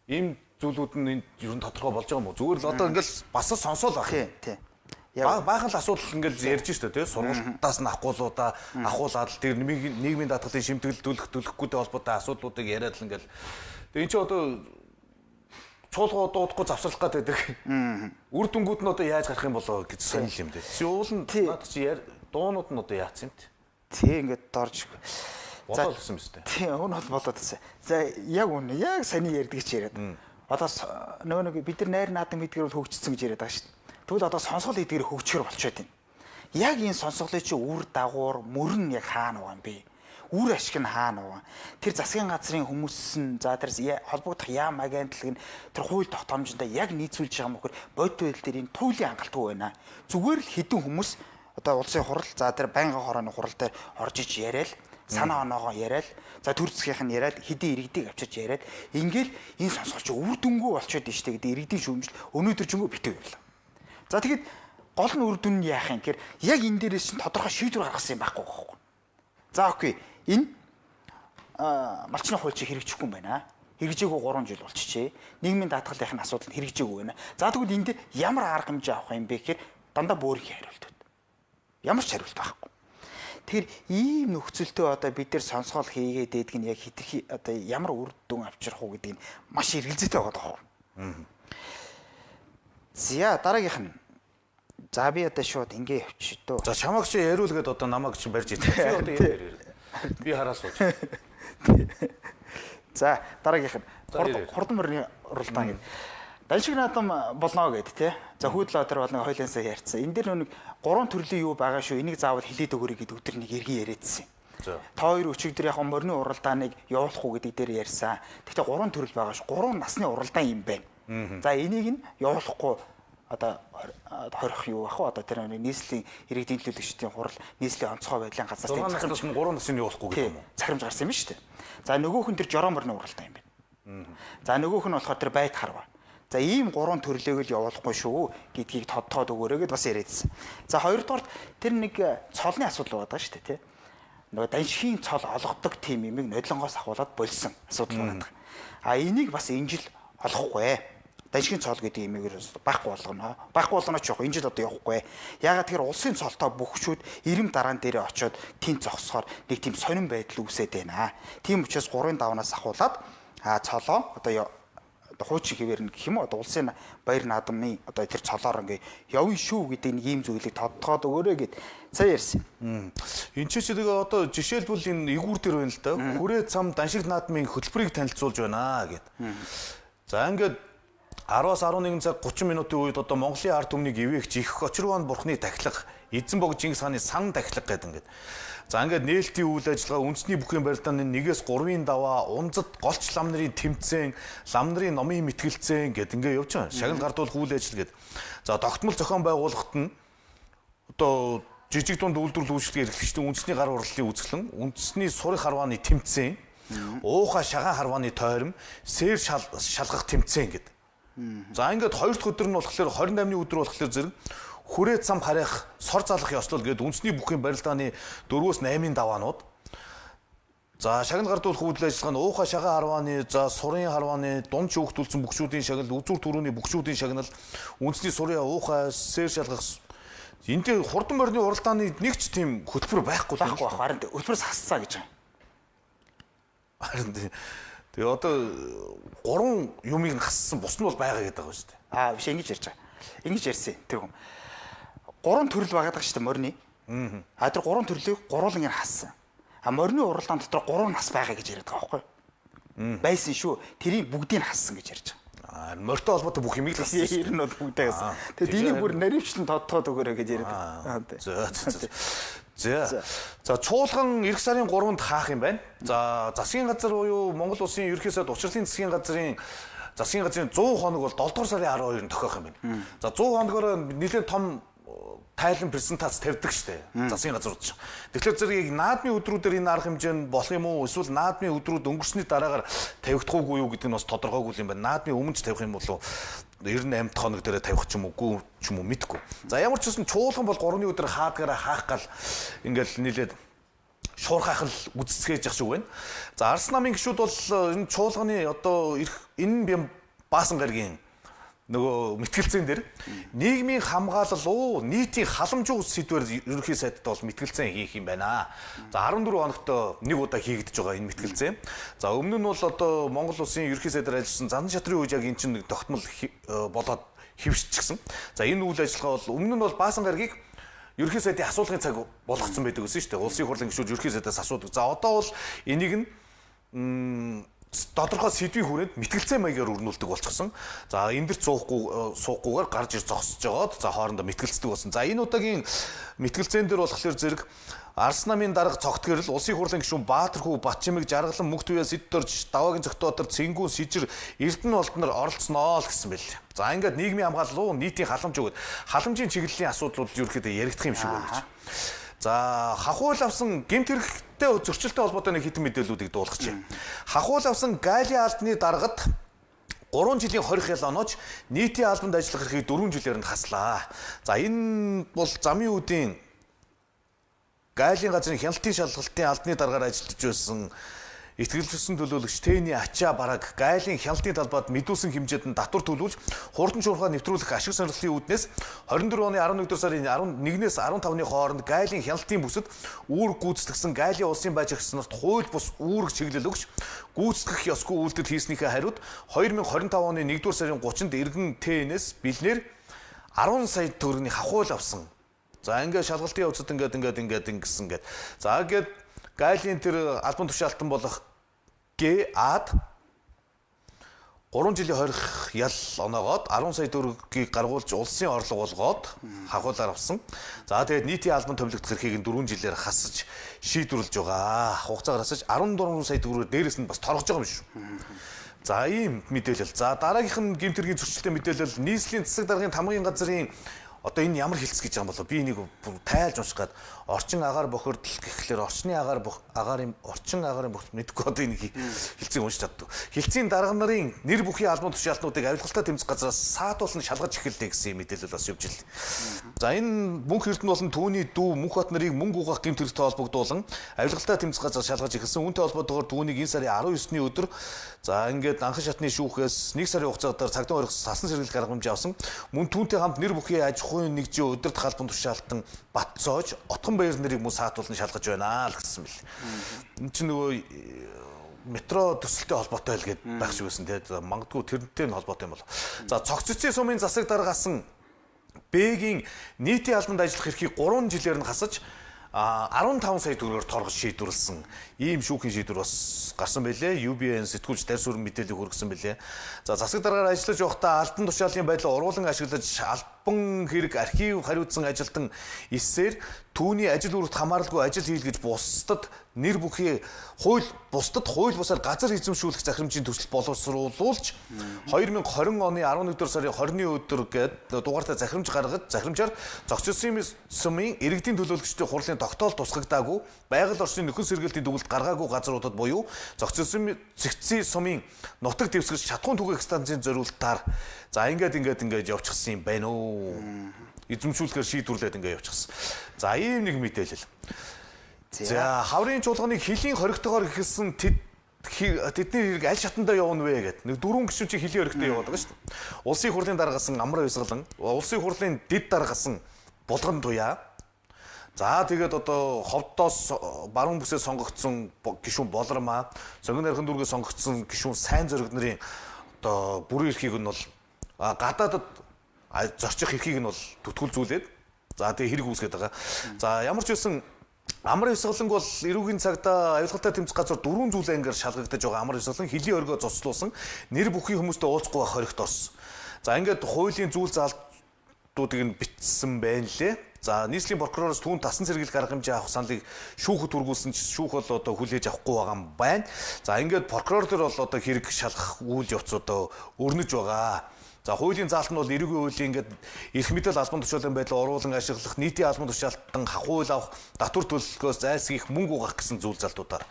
Ийм зүйлүүд нь ер нь тодорхой болж байгаа юм уу? Зүгээр л одоо ингээл бас л сонсоол байх. Тий, тий. Баахан л асуудал ингээл ярьж штэ тий. Сургалтаас нь ахгуулуудаа ахуулаад л тэр нийгмийн даатгалын шимтгэл төлөх төлөхгүйтэй холбоотой асуудлуудыг яриад л ингээл. Тэгээ эн чинь одоо чуулга дуудахгүй завсарлах гээд байдаг. Үр дүнгууд нь одоо яаж гарах юм болоо гэж сонирхол юм дээ. Уул нь наад чи дуунууд нь одоо яатсан юм те. Тий, ингээд дорж болоо гэсэн юм шүү дээ. Тий, уун бол болоод гэсэн. За яг үнэ, яг саний ярьдаг чи яриад. Одоо нөгөө нэг бид нар найр наадам гэдгээр бол хөгжсөн гэж яриад байгаа шүү дээ. Тэгвэл одоо сонсгол гэдгээр хөгжихөр болчиход байна. Яг энэ сонсголын чи үр дагавар мөрөн яг хаана байгаа юм бэ? Үр ашиг нь хаана байгаа? Тэр засгийн газрын хүмүүс нь за тэр холбогдох яам агентлаг нь тэр хууль тогтоомжиндоо яг нийцүүлж байгаа юм хөр бодит байдал дээр энэ туйлын хангалтгүй байна. Зүгээр л хэдэн хүмүүс одоо улсын хурал за тэр байнгын хорооны хурал дээр орж иж яриад санаа оноогоо яриад за төр засгийнх нь яриад хэдийн иргэдийг авчирч яриад ингээл энэ сонсгол чи үр дүнгүй болчиход байна шүү дээ гэдэг иргэдийн шүүмжил өнөөдөр ч өнгө битүү явлаа. За тэгэхэд гол нь үр дүн нь яах юм гэхээр яг энэ дээрээс чинь тодорхой шийдвэр гаргасан юм байхгүй байхгүй. За окей. Энэ малчны хууль чи хэрэгжихгүй юм байна. Хэрэгжээгүй 3 жил болчихжээ. Нийгмийн даатгалын асуудал нь хэрэгжээгүй байна. За тэгвэл энэ дээр ямар арга хэмжээ авах юм бэ гэхээр дандаа бөөрийн хариултууд. Ямар ч хариулт байхгүй. Тэгэхээр ийм нөхцөлтөө одоо бид нар сонсгол хийгээд дээдэг нь яг хитрхи одоо ямар үр дүн авчрах уу гэдэг нь маш эргэлзээтэй байгаа даа. За дараагийнх нь. За би одоо шууд ингэ явчих дөө. За чамайг чи яриул гээд одоо намайг чи барьж идэх. Чи одоо яриа. Би хараа сууж. За дараагийнх нь хурдан мөрний уралдаан гэдэг. Даншиг наадам болно гэд тэ. За хүйдлөө тэр бол нэг хоёлынсаа ярьсан. Энэ дээр нэг гурван төрлийн юу байгаа шүү. Энийг заавал хилээд өгөөрэй гэдэг өдөр нэг эргэн яриадсан. Та хоёр өчигдөр яг морины уралдааныг явуулах уу гэдэг дээр ярьсан. Гэхдээ гурван төрөл байгаа шүү. Гурван насны уралдаан юм байна. За энийг нь явуулахгүй одоо хорих юу ах вэ? Одоо тэр нэг нийслэлийн иргэдийн төлөөлөгчдийн хурал нийслэлийн онцгой байдлын газраас тийм захирамж 3 насны явуулахгүй гэдэг юм уу? Захирамж гарсан юм шүү дээ. За нөгөөх нь тэр жороо морины уралдаан юм байна. За нөгөөх нь болохоор тэр байт харва. За ийм гурван төрлийг л явуулахгүй шүү гэдгийг тодтоод өгөөрэй гэд бас яриадсэн. За хоёрдугаарт тэр нэг цолны асуудал байгаа шүү дээ, тий. Нөгөө даншхийн цол олгодог тийм юмыг нодлонгоос ахуулаад болсон асуудал байгаа. А энийг бас энэ жил олохгүй. Даншгийн цол гэдэг юмыг байхгүй болгоно. Байхгүй болгоно ч явах. Энэ жил одоо явахгүй. Яагаад тэгэхээр улсын цолтой бүхчүүд ирэм дараан дээрээ очиод тэн зогсохоор нэг тийм сонин байдал үүсээд байна. Тийм учраас 3-ын давнаас ахуулаад цолоо одоо хуучин хэвээр нь гэх юм уу одоо улсын баяр наадмын одоо тэр цолоор ингээ явна шүү гэдэг нэг ийм зүйлийг тодтогоод өгөөрэй гэд цаа ярьсан. Энд чи тэгээ одоо жишээлбэл энэ эгүүр дээр байна л да. Хүрээ цам даншиг наадмын хөтөлбөрийг танилцуулж байна гэд. За ингээд 10-аас 11 цаг 30 минутын үед одоо Монголын ард түмнийг ивээгч их Очирван бурхны тахилга, эзэн бог Чингис хааны сан тахилга гэдэг ингээд. За ингээд нээлтийн үйл ажиллагаа үндэсний бүхийн барилдааны 1-ээс 3-ын даваа, унзад голч лам нарын тэмцээн, лам нарын номын мэтгэлцээн гэд ингээд явж байгаа. Шагнал гардуулах үйл ажил гэд. За тогтмол зохион байгуулахад нь одоо жижиг дунд үйлдвэрлэл үйлчлэгээ эрхлэгчдийн үндэсний гар урлалын үзэсгэлэн, үндэсний сурах харвааны тэмцээн, ууха шагаан харвааны тойром, сэр шалгах тэмцээн гэд. За ингээд хоёр дахь өдөр нь болохоор 28-ны өдөр болохоор зэрэг хүрээ цам харих, сор залах ёслол гээд үндэсний бүхийн барилдааны 4-өөс 8-ын даваанууд. За шагнал гардуулах үйл ажиллагаа нь ууха шагаан харвааны, за сурын харвааны, дунд шүүхтүүлсэн бүхчүүдийн шагнал, үзүүр түрүүний бүхчүүдийн шагнал, үндэсний сурын ууха сэр шалгах. Энэ дээр хурдан морины уралдааны нэг ч тийм хөтөлбөр байхгүй л байхгүй. Харин хөтөлбөрөөс хасцаа гэж байгаа. Харин тэгээ одоо гурван юмыг хассан, бус нь бол байгаа гэдэг байгаа шүү дээ. Аа биш ингэж ярьж байгаа. Ингэж ярьсан тэр хүн. Гурван төрөл байгаа даа шүү дээ морины. Аа тэр гурван төрлийг гурван ингэ хассан. А морины уралдаан дотор гурван нас байгаа гэж яриад байгаа байхгүй юу? Байсан шүү. Тэрийг бүгдийг хассан гэж ярьж байгаа. Аа морьтой холбоотой бүх юмыг л хассан. Ер нь бол бүгдээ хассан. Тэгээд энийг бүр наривчлан тодтоод өгөөрэй гэж яриад байгаа. За. За чуулган эх сарын 3-нд хаах юм байна. За засгийн газар буюу Монгол Улсын ерөнхий сайд учрлын засгийн газрын 100 хоног бол 7 дугаар сарын 12-нд тохиох юм байна. За 100 хоногоор нэлээд том тайлан презентац тавьдаг штэ. Засгийн газрууд чинь. Тэгэхээр зэрэг наадмын өдрүүдээр энэ арга хэмжээ нь болох юм уу? Эсвэл наадмын өдрүүд өнгөрсний дараагаар тавигдахуугүй юу гэдэг нь бас тодорхойгүй юм байна. Наадмын өмнө ч тавих юм болов 98 дахь хоног дээр тавих ч юм уугүй ч юм уу мэдэхгүй. За ямар ч гэсэн чуулган бол 3-ны өдөр хаадгаараа хаах гал ингээл нийлээд шуурхайх л үзэсгээж явах шиг байна. За Арс намын гишүүд бол энэ чуулганы одоо энэ бям баасан гарагийн нөгөө мэтгэлцээн дээр нийгмийн хамгаалал уу нийтийн халамж уу сэдвээр ерөнхий сайдд бол мэтгэлцээн хийх юм байна. За 14 хоногт нэг удаа хийгдэж байгаа энэ мэтгэлцээн. За өмнө нь бол одоо Монгол улсын ерөнхий сайдаар ажилласан Зандан шатрын үед яг энэ чинь нэг тогтмол болоод хэвшчихсэн. За энэ үйл ажиллагаа бол өмнө нь бол баасан гарагийг ерөнхий сайдын асуулгын цаг болгоцсон байдаг гэсэн шүү дээ. Улсын хурлын гишүүд ерөнхий сайдаас асуудаг. За одоо бол энийг нь тодорхой сэдвийн хүрээнд мэтгэлцээ маягаар өрнүүлдэг болчихсон. За энэ дэр суухгүйгээр гарч ир зогсож жагаад за хоорондоо мэтгэлцдэг болсон. За энэ удаагийн мэтгэлцээн дээр болохоор зэрэг Арс намын дарга цогтгэрэл улсын хурлын гишүүн Баатархүү Батчимэг Жаргалан Мөнхтөвье Сэддорж Даваагийн Цогтоотор Цэнгүүн Сижир Эрдэнэ болднор оролцсноо л гэсэн байл. За ингээд нийгмийн хамгаалал уу нийтийн халамж өгöd халамжийн чиглэлийн асуудлууд ерөөхдөө яригдах юм шиг байна гэж. За хахуул авсан гэмт хэрэгтэй зөрчилтэй холбоотой нэг хитэн мэдээллүүдийг дуулгах. Хахуул авсан Галийн албаны даргад 3 жилийн 20 ял онооч нийтийн албанд ажиллах эрхийг 4 жилээр нь хаслаа. За энэ бол замын үүдийн Галийн газрын хяналтын шалгалтын албаны даргаар ажиллаж байсан итгэлжсэн төлөөлөгч Тэний Ачаа бараг Галийн хяналтын талбайд мэдүүлсэн хэмжээд нь татвар төлүүлж хурдан шуурхай нэвтрүүлэх ашиг сонирхлын үүднээс 24 оны 11 дугаар сарын 11-ээс 15-ны хооронд Галийн хяналтын бүсэд үүрэг гүйцэтгэсэн Галийн улсын байж агч нарт хууль бус үүрэг чиглэл өгч гүйцэтгэх ёсгүй үйлдэл хийснийхээ хариуд 2025 оны 1 дугаар сарын 30-нд иргэн ТН-с бэлнээр 10 сая төгрөгийн хахуул авсан. За ингээд шалгалтын явцад ингээд ингэсэн гээд. За ингээд Галийн тэр албан тушаалтан болох Г-ад 3 жилийн 20 ял оноогоод 10 сая төгрөгийг гаргуулж улсын орлого болгоод хахуулаар авсан. За тэгээд нийтийн албан томилогдох эрхийг 4 жилээр хасаж шийдвэрлэж байгаа. Хугацаагаар хасаж 14 сая төгрөгөөр дээрээс нь бас торгож байгаа юм шүү. За ийм мэдээлэл. За дараагийнх нь гэмт хэргийн зөрчилтэй мэдээлэл нийслэлийн засаг даргын тамгын газрын одоо энэ ямар хэлц гэж байгаа юм болоо би энийг тайлж унших гад орчин агаар бохирдол гэхлээр орчны агаар агаарын орчин агаарын бохирдол мэдэхгүй одоо энийг хэлцийг уншиж чаддаг. Хэлцийн дарга нарын нэр бүхий албан тушаалтнуудыг авилгалтай тэмцэх газраас саатуулан шалгаж эхэллээ гэсэн мэдээлэл бас явж ил. За энэ Мөнх Эрдэнэ болон түүний дүү Мөнх бат нарыг мөнгө угаах гэмт хэрэгтэй холбогдуулан авилгалтай тэмцэх газар шалгаж эхэлсэн. Үүнтэй холбоотойгоор түүнийг энэ сарын 19-ний өдөр за ингээд анхан шатны шүүхээс 1 сарын хугацаагаар цагдаа хорих сасан сэргийлэх арга хэмжээ авсан. Мөн түүнтэй хамт нэр бүхий аж ахуйн нэгжийн удирдах албан тушаалтан Батцоож Отгон баяр нарыг мөн саатуулан шалгаж байна л гэсэн мэл. Энд чинь нөгөө метро төсөлтэй холбоотой л гээд байх шиг байсан тий. Магадгүй тэрнтэй нь холбоотой юм бол. За цогцөцийн сумын засаг дараагаас Б-гийн нийтийн албанд ажиллах эрхийг 3 жилээр нь хасаж 15 сая төгрөгөөр торгож шийдвэрлсэн. Ийм шүүхийн шийдвэр бас гарсан байлээ. UBN сэтгүүлч дарь сүрэн мэдээлэл хүргэсэн байлээ. За засаг даргаар ажиллаж байхдаа албан тушаалын байдлаа уруулан ашиглаж албан хэрэг архив хариуцсан ажилтан эсээр түүний ажил үүрэгт хамааралгүй ажил хийлгэж бусдад нэр бүхий хууль бусдад хууль бусаар газар эзэмшүүлэх захирамжийн төсөл боловсруулж 2020 оны 11 дугаар сарын 20-ны өдөр гээд дугаартай захирамж гаргаж захирамжаар зохицсон сумын иргэдийн төлөөлөгчдийн хурлын тогтоол тусгагдаагүй байгаль орчны нөхөн сэргийлтийн дүгэлт гаргаагүй газруудад буюу зохицсон зэгцийн сумын нутаг дэвсгэр шатхуун түгээх станцын зориултаар за ингээд явчихсан юм байна уу. Эзэмшүүлэхээр шийдвэрлээд ингээд явчихсан. За ийм нэг мэдээлэл. За хаврын чуулганыг хөлийн хоригтойгоор эхэлсэн тэдний хэрэг аль шатандаа явна вэ гэд. Нэг дөрвөн гишүүн чи хөлийн хоригтой яваад байгаа шүү дээ. Улсын хурлын дараагасан Амраа Ёсгалан, улсын хурлын дэд дараагасан Булган Туяа. За тэгээд одоо ховдоос баруун бүсээ сонгогдсон гишүүн Болормаа, Сонгон нархан дүүргээс сонгогдсон гишүүн Сайн Зориг нарын одоо бүрэн эрхийг нь бол гадаадад зорчих эрхийг нь бол түтгүүлзүүлээд за тэгээ хэрэг үүсгээд байгаа. За ямар ч байсан Амар Ёсгаланг бол эрүүгийн цагта авилгалтай тэмцэх газар дөрвөн зүйл ангиар шалгагдаж байгаа. Амар Ёсгалан хөлийн оргио цуцлуулсан нэр бүхий хүмүүстэй уулзахгүй байх хоригт орсон. За ингээд хуулийн зүйл заалтуудыг нь бичсэн байна лээ. За нийслэлийн прокуророос түүн тасан сэргийлэх арга хэмжээ авах саналыг шүүхэд хүргүүлсэн ч шүүх бол одоо хүлээж авахгүй байгаа юм байна. За ингээд прокурор дээр бол одоо хэрэг шалгах үйл явц одоо өрнөж байгаа. За хуулийн заалт нь бол эрүүгийн хуулийн ингээд эрх мэдэл албан тушаалын байдлаа оруулан ашиглах, нийтийн албан тушаалтан хахуул авах, татвар төлөлгөөс зайлсхийх, мөнгө угаах гэсэн зүйл залтуудаар.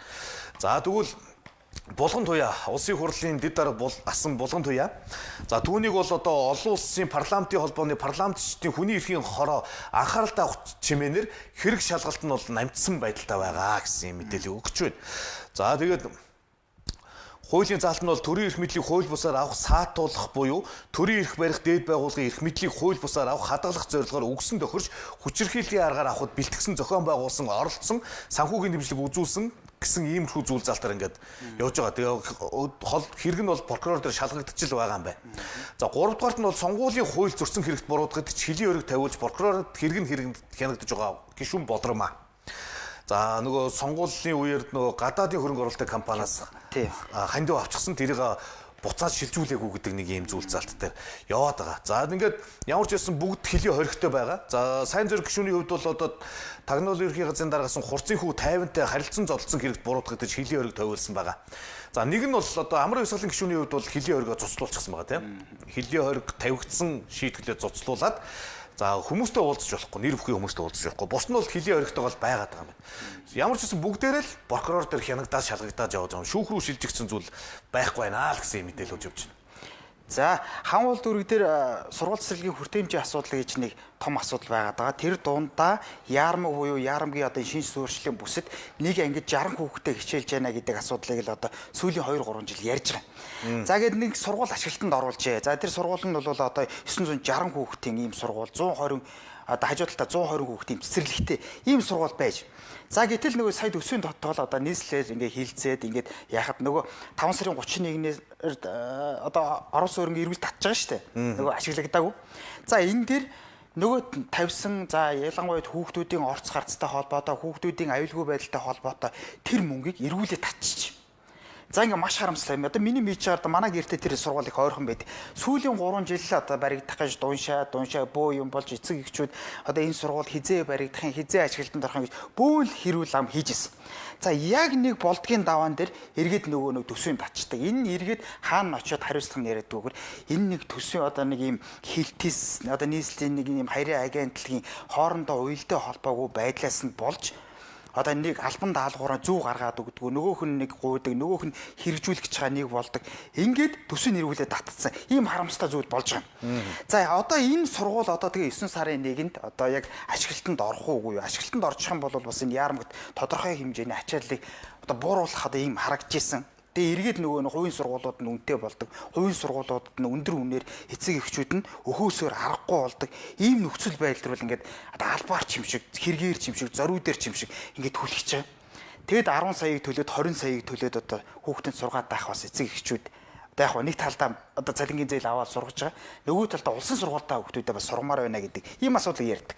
За тэгвэл Булган туяа улсын хурлын дэд дарга асан Булган туяа. За түүнийг бол одоо олон улсын парламентын холбооны парламентчдын хүний эрхийн хороо анхааралтай авах чимээнээр хэрэг шалгалт нь бол намтсан байдалтай байгаа гэсэн мэдээлэл өгч байна. За тэгээд хуулийн заалт нь бол төрийн эрх мэдлийг хууль бусаар авах, саатуулах буюу төрийн эрх барих дээд байгууллагын эрх мэдлийг хууль бусаар авах, хадгалах зорилгоор үгсэн тохирч хүчирхийллийн аргаар авахд бэлтгэсэн, зохион байгуулсан, оролцсон, санхүүгийн дэмжлэг үзүүлсэн гэсэн иймэрхүү зүйл залтаар ингээд явж байгаа. Тэгээ хол хэрэг нь бол прокурор дээр шалгагдчихл байгаа юм байна. За 3 дугаарт нь бол сонгуулийн хууль зөрчсөн хэрэгт буруутгагдаж хөлийн өрөг тавиулж прокурорт хэрэг нь хянагдаж байгаа гишүүн Болормаа. За нөгөө сонгуулийн үеэр нөгөө гадаадын хөрөнгө оруулалтын компаниас хандив авчихсан, тэрийг буцаад шилжүүлээгүй гэдэг нэг ийм зүйл залт дээр яваад байгаа. За ингээд ямар ч байсан бүгд хөлийн хоригтой байгаа. За сайн зэрэг гишүүний хувьд бол одоо тагнуул ерхий газрын дараагаас хурцын хүү 50-тай харилцан зодолсон хэрэгт буруутгагдаж хөлийн хориг тавиулсан байгаа. За нэг нь бол одоо амар ёсгалын гишүүний хувьд бол хөлийн хоригоо цуцлуулчихсан байгаа, тийм. Хөлийн хориг тавигдсан шийтгэлээ цуцлуулад за хүмүүстэй уулзч болохгүй, нэр бүхий хүмүүстэй уулзч болохгүй. Бус нь бол хөлийн хоригтойгоо л байгаад байгаа юм байна. Ямар ч гэсэн бүгдээрээ л прокурор дээр хянагдаад шалгагдаад явж байгаа юм. Шүүх рүү шилжигдсэн зүйл байхгүй байна л гэсэн мэдээлэл өгч явж байна. За хан уул дүүрэг дээр сургууль цэцэрлэгийн хүртээмжийн асуудал гэж нэг том асуудал байгаад байгаа. Тэр дундаа яармаг буюу яармгийн одоо шинж суурьшлийн бүсэд нэг ангид 60 хүүхэдтэй хичээлж байна гэдэг асуудлыг л одоо сүүлийн 2 3 жил ярьж байгаа. За гээд нэг сургууль ашиглалтанд оруулжээ. За тэр сургууль нь бол одоо 960 хүүхдийн ийм сургууль, 120 одоо хажуу талдаа 120 хүүхдийн цэцэрлэгтэй ийм сургууль байж. За гэтэл нөгөө сая төсвийн тогтоол одоо нийслэлээр ингээ хилцээд ингээд яхад нөгөө 5 сарын 31-ээс одоо орон сууринг эргүүл татж байгаа шүү дээ. Нөгөө ашиглагдаагүй. За энэ дээр нөгөө тавьсан за ялангуяа хүүхдүүдийн орц гарцтай холбоотой, хүүхдүүдийн аюулгүй байдалтай холбоотой тэр мөнгийг эргүүлээ татчих. За ингээ маш харамсалтай юм. Одоо миний мэдж байгаа манай гэртээ тэр сургууль их ойрхон байд. Сүүлийн 3 жил одоо баригдах гэж дуншаа бөө юм болж эцэг эхчүүд одоо энэ сургууль хизээ баригдах юм, хизээ ашиглалтанд орох юм гэж бөөн л хэрүүл ам хийж исэн. За яг нэг болдгийн даваан дээр эргээд нөгөө нэг төсвийн татчдаг. Энэ нь эргээд хаана очиод хариуцлага нь яриадгүйгээр энэ нэг төсвийн одоо нэг юм хилтэс одоо нийслэлийн нэг юм хайрын агентлагийн хоорондоо уялдаа холбоогүй байдлаас нь болж одоо нэг албан даалгавраа зөв гаргаад өгдөг, нөгөөх нь нэг гуйдаг, нөгөөх нь хэрэгжүүлэх гэж байгаа нэг болдог. Ингээд төсвийн нэрвүүлээ татцсан. Ийм харамсалтай зүйл болж байгаа юм. За одоо энэ сургууль одоо тэгээ 9 сарын 1-нд одоо яг ашиглалтанд орох уугүй юу? Ашиглалтанд орчих юм бол бас энэ яармагт тодорхой хэмжээний ачааллыг одоо бууруулах одоо ийм харагдаж исэн. Тэгээ эргээд нөгөө нь хувийн сургуулиуд нь үнэтэй болдог. Хувийн сургуулиудад нь өндөр үнээр эцэг эхчүүд нь өхөөсөөр аргагүй болдог. Ийм нөхцөл байдал руу ингээд одоо албаар ч юм шиг, хэрэгээр ч юм шиг, зориу дээр ч юм шиг ингээд түлхэж байгаа. Тэгэд 10 саяыг төлөөд 20 саяыг төлөөд одоо хүүхдэд сургаад байх бас эцэг эхчүүд одоо яг нэг талдаа одоо цалингийн зээл аваад сургаж байгаа. Нөгөө талдаа улсын сургуультай хүүхдүүдээ бас сургамаар байна гэдэг ийм асуудлыг ярьдаг.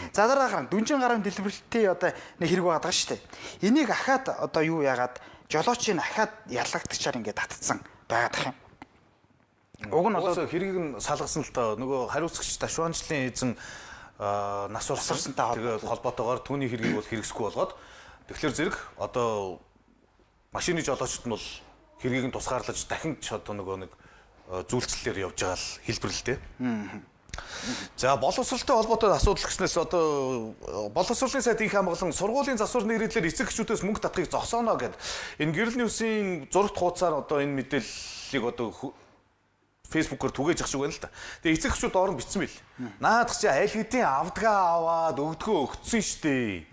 За дараагаар нь дүнжин гарын дэлбэрэлтийн одоо нэг хэрэг байгаа шүү дээ. Энийг ахаад одоо юу яагаад жолоочийн ахаад яллагдчихаар ингээд татцсан байгаад юм. Уг нь бол хэргийг нь салгасан л доо. Нөгөө хариуцагч Ташванчлын эзэн нас орсонтой тэгээд холбоотойгоор түүний хэргийг бол хэрэгсэхгүй болгоод тэгэхээр зэрэг одоо машины жолоочд нь бол хэргийг нь тусгаарлаж дахин ч одоо нөгөө нэг зүйлчлэлээр явж байгаа л хэлбэр л дээ. За боловсролтой холбоотой асуудал гэснээс одоо боловсролын сайд инх хамгаалан сургуулийн засвар нэрэлээр эцэг эхчүүдээс мөнгө татахыг зогсооно гэд энэ Гэрэл Ньюсийн зурагт хуудасаар одоо энэ мэдээллийг одоо фэйсбүүкээр түгээж ах шиг байна л да. Тэгээ эцэг эхчүүд доор нь бичсэн байл. Наадах чи аль хэдийн авдгаа аваад өгдгөө өгцсөн штэ.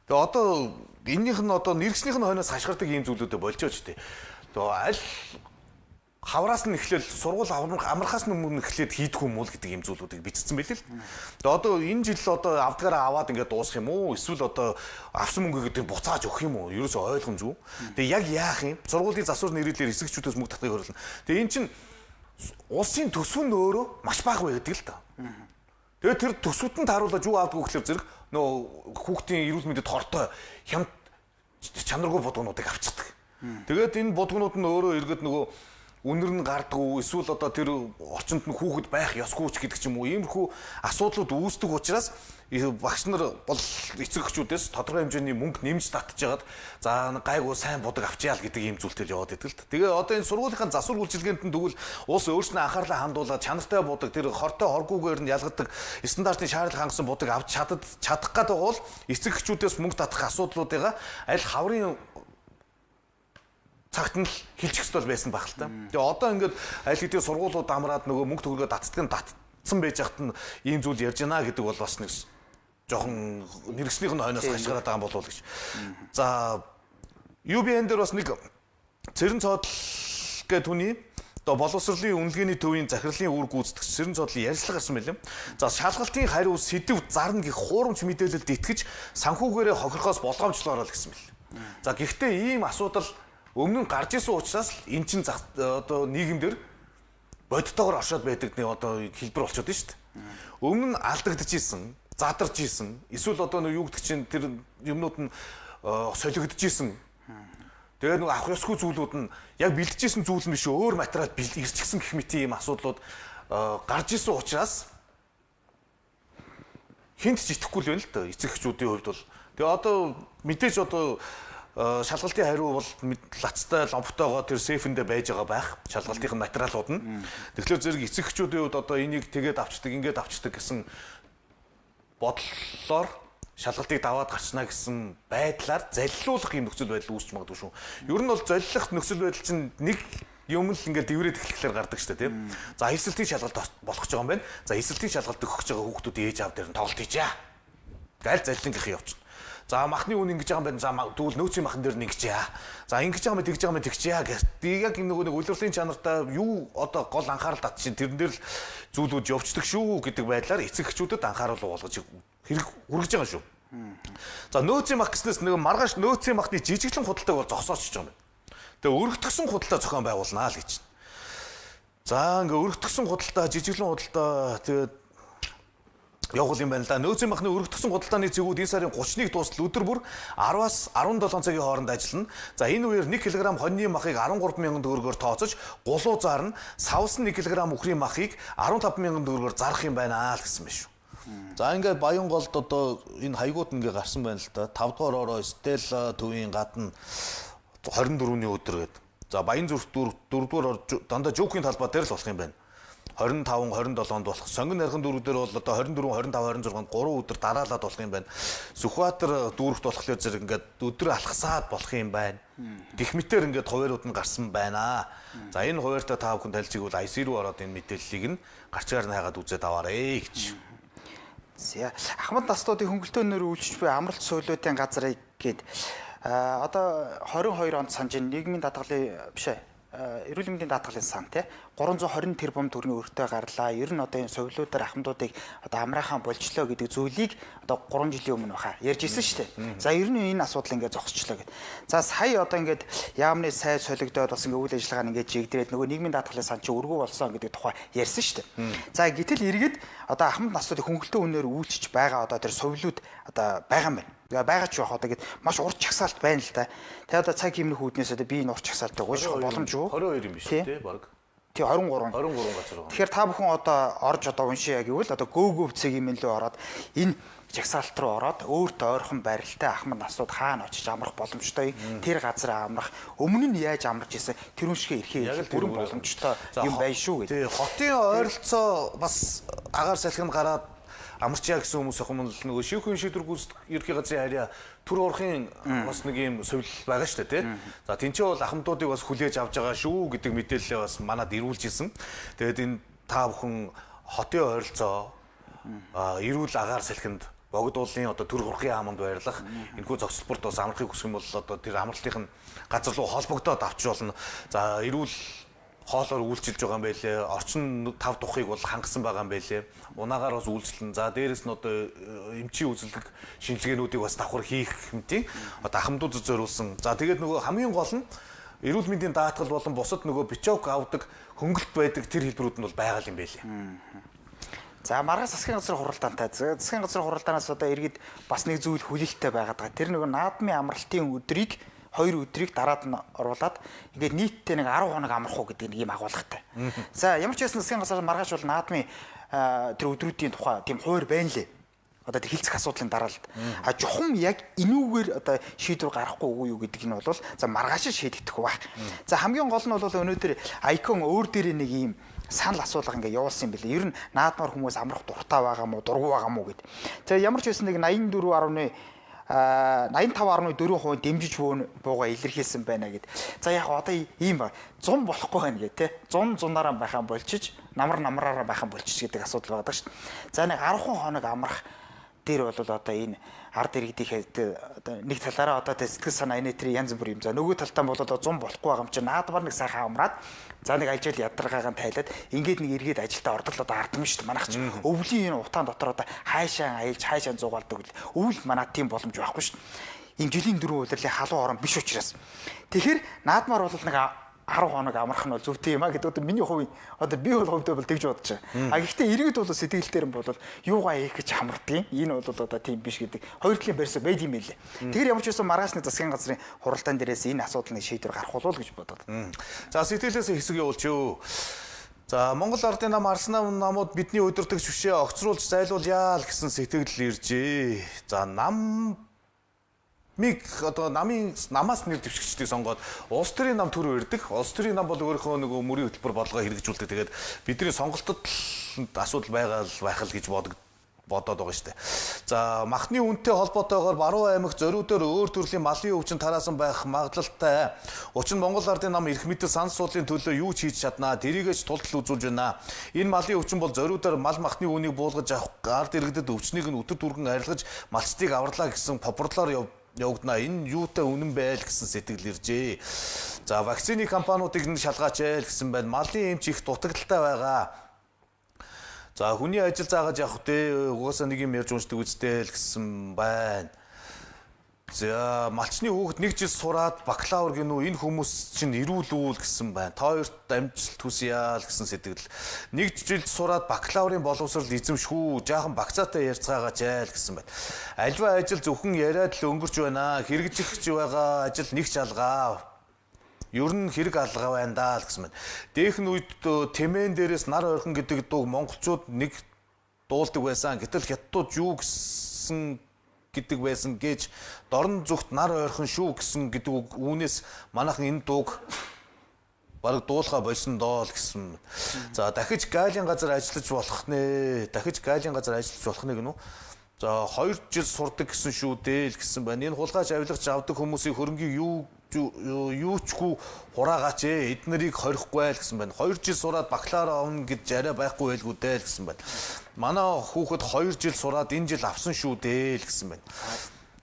Тэгээ одоо эннийх нь одоо нэргснийх нь хойноос хашгирдаг ийм зүйлүүдээ болжооч штэ. Тэгээ аль хавраас нь эхлээл сургууль амрахаас нь өмнө эхлээд хийдгүү юм уу гэдэг ийм зүйлүүдийг бичсэн байл л. Тэгээ одоо энэ жил одоо авдгаараа аваад ингээд дуусах юм уу? Эсвэл одоо авсан мөнгөийг тэр буцааж өгөх юм уу? Ерөөсөө ойлгомжгүй. Тэгээ яг яах юм? Сургуулийн засвар нэрэлээр эсэгчүүдээс мөнгө татахыг хориглоно. Тэгээ эн чинь улсын төсөв нь өөрөө маш бага байдаг л та. Тэгээ тэр төсөвт нь тааруулаад юу авдаггүй гэхэлэр зэрэг нөө хүүхдийн эрүүл мэндэд хортой хямд чанаргүй будгнуудыг авчирдаг. Тэгээд энэ будгнууд нь өөрөө эргээд нөгөө Үнэр нь гардггүй эсвэл одоо тэр орчинд нь хүүхэд байх ёсгүй ч гэдэг ч юм уу, иймэрхүү асуудлууд үүсдэг учраас багш нар бол эцэг эхчүүдээс тодорхой хэмжээний мөнгө нэмж татж хагаад за гайгүй сайн будаг авчиал гэдэг ийм зүйлтэй яваад идэг л. Тэгээ одоо энэ сургуулийнхаа засвар үйлчилгээнд нь тэгвэл улс өөрснөө анхаарлаа хандуулаад чанартай будаг, тэр хортой хоргүйгээр нь ялгадаг стандартын шаардлага хангасан будаг авч чадах гээд байгаа бол эцэг эхчүүдээс мөнгө татах асуудлуудыгаа аль хаврын цагт нь л хилчих ёстой байсан байх л та. Тэгээ одоо ингээд аль хэдийн сургуулиуд амраад нөгөө мөнгө төгрөгөө татдаг нь татсан байж хат нь ийм зүйл ярьж байна гэдэг бол бас нэг жоохон мэрэгснийх нь хойноос хашгираад байгаа юм болов уу гэж. За UBN дээр бас нэг Цэрэн цодол гэх түүний одоо боловсролын үнэлгээний төвийн захирлын үүрэг гүйцэтгэгч Цэрэн цодлын ярилцлага гарсан байлээ. За шалгалтын хариу сэдэв зарна гэх хуурамч мэдээлэлд итгэж санхүүгээрээ хохирохоос болгоомжлоорой л гэсэн мэл. За гэхдээ ийм асуудал өмнө нь гарч исэн учраас л эн чин одоо нийгэмдэр бодтоогоор оршоод байдаг нэг одоо хэлбэр болчиход байна шүү дээ. Өмнө нь алдагдаж исэн, задарч исэн, эсвэл одоо нэг юу гэдэг чинь тэр юмнууд нь солигдож исэн. Тэгээд нэг авах ёсгүй зүйлүүд нь яг бэлтжижсэн зүйл нь биш өөр материал ирчихсэн гэх мэт ийм асуудлууд гарч исэн учраас хинт ч итгэхгүй л байна л да эцэг эхчүүдийн хувьд бол. Тэгээ одоо мэдээж одоо шалгалтын хариу бол лацтай ломптойгоо тэр сейфэндээ байж байгаа байх. Шалгалтын материалууд нь. Тэгэхээр зэрэг эцэг эхчүүдийн хувьд одоо энийг тэгээд авчдаг, ингээд авчдаг гэсэн бодлоор шалгалтыг даваад гарчнаа гэсэн байдлаар залилуулах юм нөхцөл байдал үүсч магадгүй шүү. Ер нь бол золилох нөхцөл байдал чинь нэг юм л ингээд дэврээд эхлэхлээр гардаг шүү дээ, тийм. За эсэлтийн шалгалт болох гэж байгаа юм байна. За эсэлтийн шалгалт өгөх гэж байгаа хүүхдүүд ээж аав дээр нь тоглолт хийжээ. Гайл залилангийнх явчихна. За махны үн ингэж байгаа юм байна. За тэгвэл нөөцийн махан дээр нь ингэж яа. За ингэж байгаа юм тэгж байгаа юм тэгж яа гэж. Яг нөгөө нэг улирлын чанартай юу одоо гол анхаарал татчих тэрэн дээр л зүйлүүд явцдаг шүү гэдэг байдлаар эцэг эхчүүдэд анхааруулга болгож хэрэг хүргэж байгаа шүү. За нөөцийн мах гэснээс нэг маргааш нөөцийн махны жижиглэн худалдааг бол зогсоочж байгаа юм байна. Тэгээ өргөтгсөн худалдаа зохион байгуулнаа л гэж. За ингээ өргөтгсөн худалдаа, жижиглэн худалдаа тэгээд явгал юм байна л да. Нөөцийн махны өргөтгсөн худалдааны цэгүүд энэ сарын 31-нд дуустал өдөр бүр 10-аас 17 цагийн хооронд ажиллана. За энэ үеэр 1 кг хоньны махыг 13,000 төгрөгөөр тооцож, гулуу зарна. Савс 1 кг үхрийн махыг 15,000 төгрөгөөр зарах юм байна л гэсэн байна шүү. За ингээд Баянголд одоо энэ хаягууд ингээ гарсан байна л да. 5 дугаар ороо Стелла төвийн гадна 24-ний өдөр гээд. За Баян зүрх 4 дугаар ор дандаа Жүүкийн талбай дээр л болох юм байна. 25, 27-нд болох. Сонгон нархан дүүрэг дээр бол одоо 24, 25, 26-нд 3 өдөр дараалаад болох юм байна. Сүхбаатар дүүрэгт болохоор зэрэг ингээд өдөр алхасаад болох юм байна. Гэх мэтэр ингээд хуваарууд нь гарсан байна. За энэ хуваарьтай та бүхэн танилцыг бол IC руу ороод энэ мэдээллийг нь гарчгаар нь хайгаад үзээд аваарэ гэж. За Ахмад настуудын хөнгөлтөөнөөр үйлчилж буй амралт сөүлүүдийн газрыг гээд одоо 22 онд санаж нийгмийн даатгалын биш эрүүл мэндийн даатгалын сан тий 320 тэрбум төгрөгийн өртөө гарлаа. Ер нь одоо энэ совилуудаар ахмадуудыг одоо амраахан болжлоо гэдэг зүйлийг одоо 3 жилийн өмнө баха ярьж ирсэн шүү дээ. За ер нь энэ асуудал ингээд зогсчлоо гэд. За сая одоо ингээд яамны сайд солигдоод бас ингээд үйл ажиллагаа нь ингээд жигдрээд нөгөө нийгмийн даатгалын сан чи өргүү болсон гэдэг тухай ярьсан шүү дээ. За гэтэл эргээд одоо ахмад насуудын хөнгөлтөө үнээр үйлчилж байгаа одоо тэр совилууд одоо байгаа юм байна. Байгаа ч байх одоо гэд маш урт чагсаалт байна л да. Тэгээ одоо цаг хэмнэх үүднээс одоо би энэ урт чагсаалтыг унших боломжгүй. 22 юм биш үү баг. Тий 23. 23 газар байгаа. Тэгэхээр та бүхэн одоо орж одоо уншия гэвэл одоо гөөгөвцэг юм лөө ороод энэ жагсаалт руу ороод өөртөө ойрхон байралтай ахмад насууд хаана очиж амрах боломжтой, тэр газар амрах, өмнө нь яаж амарч исэн тэр үншгээ ирэхээ бүрэн боломжтой юм байна шүү гэдэг. Тий хотын ойролцоо бас агаар салхинд гараад амарчаа гэсэн хүмүүс ах юм л нөгөө шивхэн шийдвэр гүйцэтгэх ерхий газрын харьяа төр урахын бас нэг юм совилол байгаа шүү дээ тий. За тэнцээ бол ахмадуудыг бас хүлээж авч байгаа шүү гэдэг мэдээлэлээ бас манад ирүүлж исэн. Тэгээд энэ та бүхэн хотын ойролцоо эрүүл агаар салхинд богдуулын одоо төр хурхын хааманд байрлах энэхүү зогсолборт бас амрахыг хүсэх юм бол одоо тэр амралтын газар руу холбогдоод авч болно. За эрүүл хоолоор үйлчилж байгаа юм байлээ. Орчин 5 тухыг бол хангасан байгаа юм байлээ. Унаагаар бас үйлчилнэ. За дээрэс нь одоо эмчийн үзлэг шинжилгээнүүдийг бас давхар хийх хэмтийн одоо ахмадуудад зориулсан. За тэгээд нөгөө хамгийн гол нь эрүүл мэндийн даатгал болон бусад нөгөө бичок авдаг хөнгөлт байдаг тэр хэлбэрүүд нь бол байгаа юм байлээ. За маргааш засгийн газрын хуралдаантай. Засгийн газрын хуралдаанаас одоо иргэд бас нэг зүйл хүлээлттэй байгаад байгаа. Тэр нөгөө наадмын амралтын өдрийг 2 өдрийг дараад нь оруулаад ингээд нийтдээ нэг 10 хоног амрах уу гэдэг нэг юм агуулгатай. За, ямар ч байсан засгийн газар маргааш бол наадмын тэр өдрүүдийн тухай тийм хуур байна лээ. Одоо тэр хилцэх асуудлын дараалалд. А жухам яг энүүгээр одоо шийдвэр гаргахгүй үгүй юу гэдэг нь бол за маргааш шийдэгдэх байх. За, хамгийн гол нь бол өнөөдөр Icon өөр дээрээ нэг ийм санал асуулга ингээ явуулсан юм билээ. Ер нь наадмаар хүмүүс амрах дуртай байгаа мó, дургүй байгаа мó гэд. За, ямар ч байсан нэг 85.4% дэмжиж буугаа илэрхийлсэн байна гэд. За, яг одоо ийм ба 100 болохгүй байна гэ тэ. 100 зунаараа байхаа болчиж, намар намраараа байхаа болчиж гэдэг асуудал байгаа шүү дээ. За, нэг 10 хоног амрах дээр бол одоо энэ ард иргэдийнхээ одоо нэг талаараа одоо сэтгэл санаа энэ тэр янз бүр юм. За, нөгөө талтаа бол одоо 100 болохгүй байгаа юм чинь наадмаар нэг сайхан амраад, за, нэг ажил ядаргаагаа тайлаад ингээд нэг эргээд ажилдаа ордол одоо ард юм шүү дээ. Манайх ч өвлийн энэ утаан дотор одоо хайшаа аялж, хайшаа зугаалдаг. Өвөл манаа тийм боломж байхгүй шүү дээ. Ийм жилийн дөрвөн улирлын халуун орон биш учраас. Тэгэхээр наадмаар бол нэг 10 хоног амрах нь бол зүйтэй юм а гэдэг одоо миний хувийн, одоо би бол хувьдаа бол тэгж бодож байгаа. А гэхдээ иргэд бол сэтгэл дээр нь бол юугаа хийх гэж хамардгийг, энэ бол одоо тийм биш гэдэг хоёр талын барьсан байд юм байлээ. Тэгэхээр ямар ч байсан маргааш нэг засгийн газрын хуралдаан дээрээс энэ асуудлын шийдвэр гарах болов гэж бодод. За, сэтгэлээс хэсэг явуулчих. За, Монгол Ардын нам Арсенал намууд бидний удирдагч бишээ, огцруулж зайлуулъя л гэсэн сэтгэл иржээ. За, нам миг одоо намын намаас нэр дэвшигчдийг сонгоод улс төрийн нам төрөө ирдэг. Улс төрийн нам бол өөрийнхөө нөгөө мөрийн хөтөлбөр бодлогоо хэрэгжүүлдэг. Тэгээд бидний сонголтод асуудал байгаа л байх л гэж бодоод байгаа шүү дээ. За, махны үнэтэй холбоотойгоор Баруун аймагт зориудаар өөр төрлийн малын өвчин тараасан байх магадлалтай. Учир нь Монгол Ардын нам эрх мэдэл санал суудлын төлөө юу ч хийж чаднаа. Тэрийгээс тултал үзүүлж байна. Энэ малын өвчин бол зориудаар мал махны үнийг буулгаж авах, ард иргэдэд өвчнийг нь өтөр дүргэн арилгаж малчдыг аварлаа гэсэн попурлаар явагдана. Энэ юутай үнэн байл гэсэн сэтгэл иржээ. За, вакцины компаниудыг нь шалгаач ээ л гэсэн байна. Малын эмч их дутагдaltaй байгаа. За, хүний ажил заагаад явах дээ. Угаасаа нэг юм ярьж уншдаг үстэй л гэсэн байна. За, малчны хүүхэд нэг жил сураад бакалавр гинүү, энэ хүмүүс чинь ирүүлүүл гэсэн байна. Та хоёрт амжилт хүсье л гэсэн сэтгэл. Нэг жил сураад бакалаврын боловсрол эзэмшхүү, жаахан багцаатай ярьцгаагаач айл гэсэн байна. Альва ажил зөвхөн яриад л өнгөрч байна. Хэрэгжих байгаа ажил нэг ч алгаа. Ер нь хэрэг алгаа байна даа л гэсэн байна. Дээхэн үед тэмээн дээрээс нар ойрхон гэдэг дууг монголчууд нэг дуулдаг байсан. Гэтэл хятадууд юу гэсэн гэдэг байсан гэж дорн зүгт нар ойрхон шүү гэсэн гэдэг үг, үүнээс манайхан энэ дууг бараг дуулахаа болсон доо л гэсэн. За, дахиж галийн газар ажиллаж болох нэ. Дахиж галийн газар ажиллаж болох нэ гэнүү. За, 2 жил сурдаг гэсэн шүү дээ л гэсэн байна. Энэ хулгайч авилгач авдаг хүмүүсийн хөрөнгийг юу юучгүй хураагаач ээ, эд нарыг хорихгүй л гэсэн байна. 2 жил сураад бакалавр авна гэж арай байхгүй байлгүй дээ л гэсэн байна. Манай хүүхэд 2 жил сураад энэ жил авсан шүү дээ л гэсэн байна.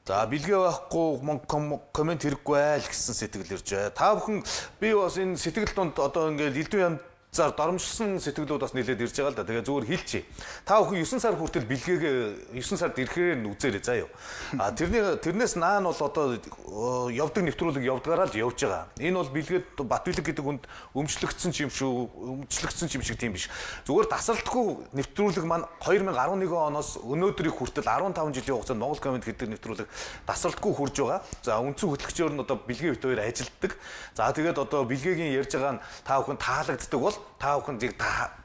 За, бэлгээ байхгүй коммент хэрэггүй айл гэсэн сэтгэл иржээ. Та бүхэн би бас энэ сэтгэл дунд одоо ингээл элдв янзаар доромжлсон сэтгэлүүд бас нэлээд ирж байгаа л да. Тэгээ зүгээр хэлчихье. Та бүхэн 9 сар хүртэл бэлгээгээ 9 сард ирэхээр нь үзээрэй заа юу. А тэрнээс наан бол одоо явдаг нэвтрүүлэг явдгаараа л явж байгаа. Энэ бол бэлгээд Батбилэг гэдэг хүнд өмчлөгдсөн ч юм шүү, өмчлөгдсөн ч юм шиг тийм биш. Зүгээр тасралтгүй нэвтрүүлэг маань 2011 оноос өнөөдрийг хүртэл 15 жилийн хугацаанд Монгол коммент гэдэг нэвтрүүлэг тасралтгүй хурж байгаа. За, үндсэн хөтлөгчөөр нь одоо бэлгээ бит хоёр ажилладаг. За, тэгээд одоо бэлгээгийн ярьж байгаа нь та бүхэн таалагддаг бол та бүхэн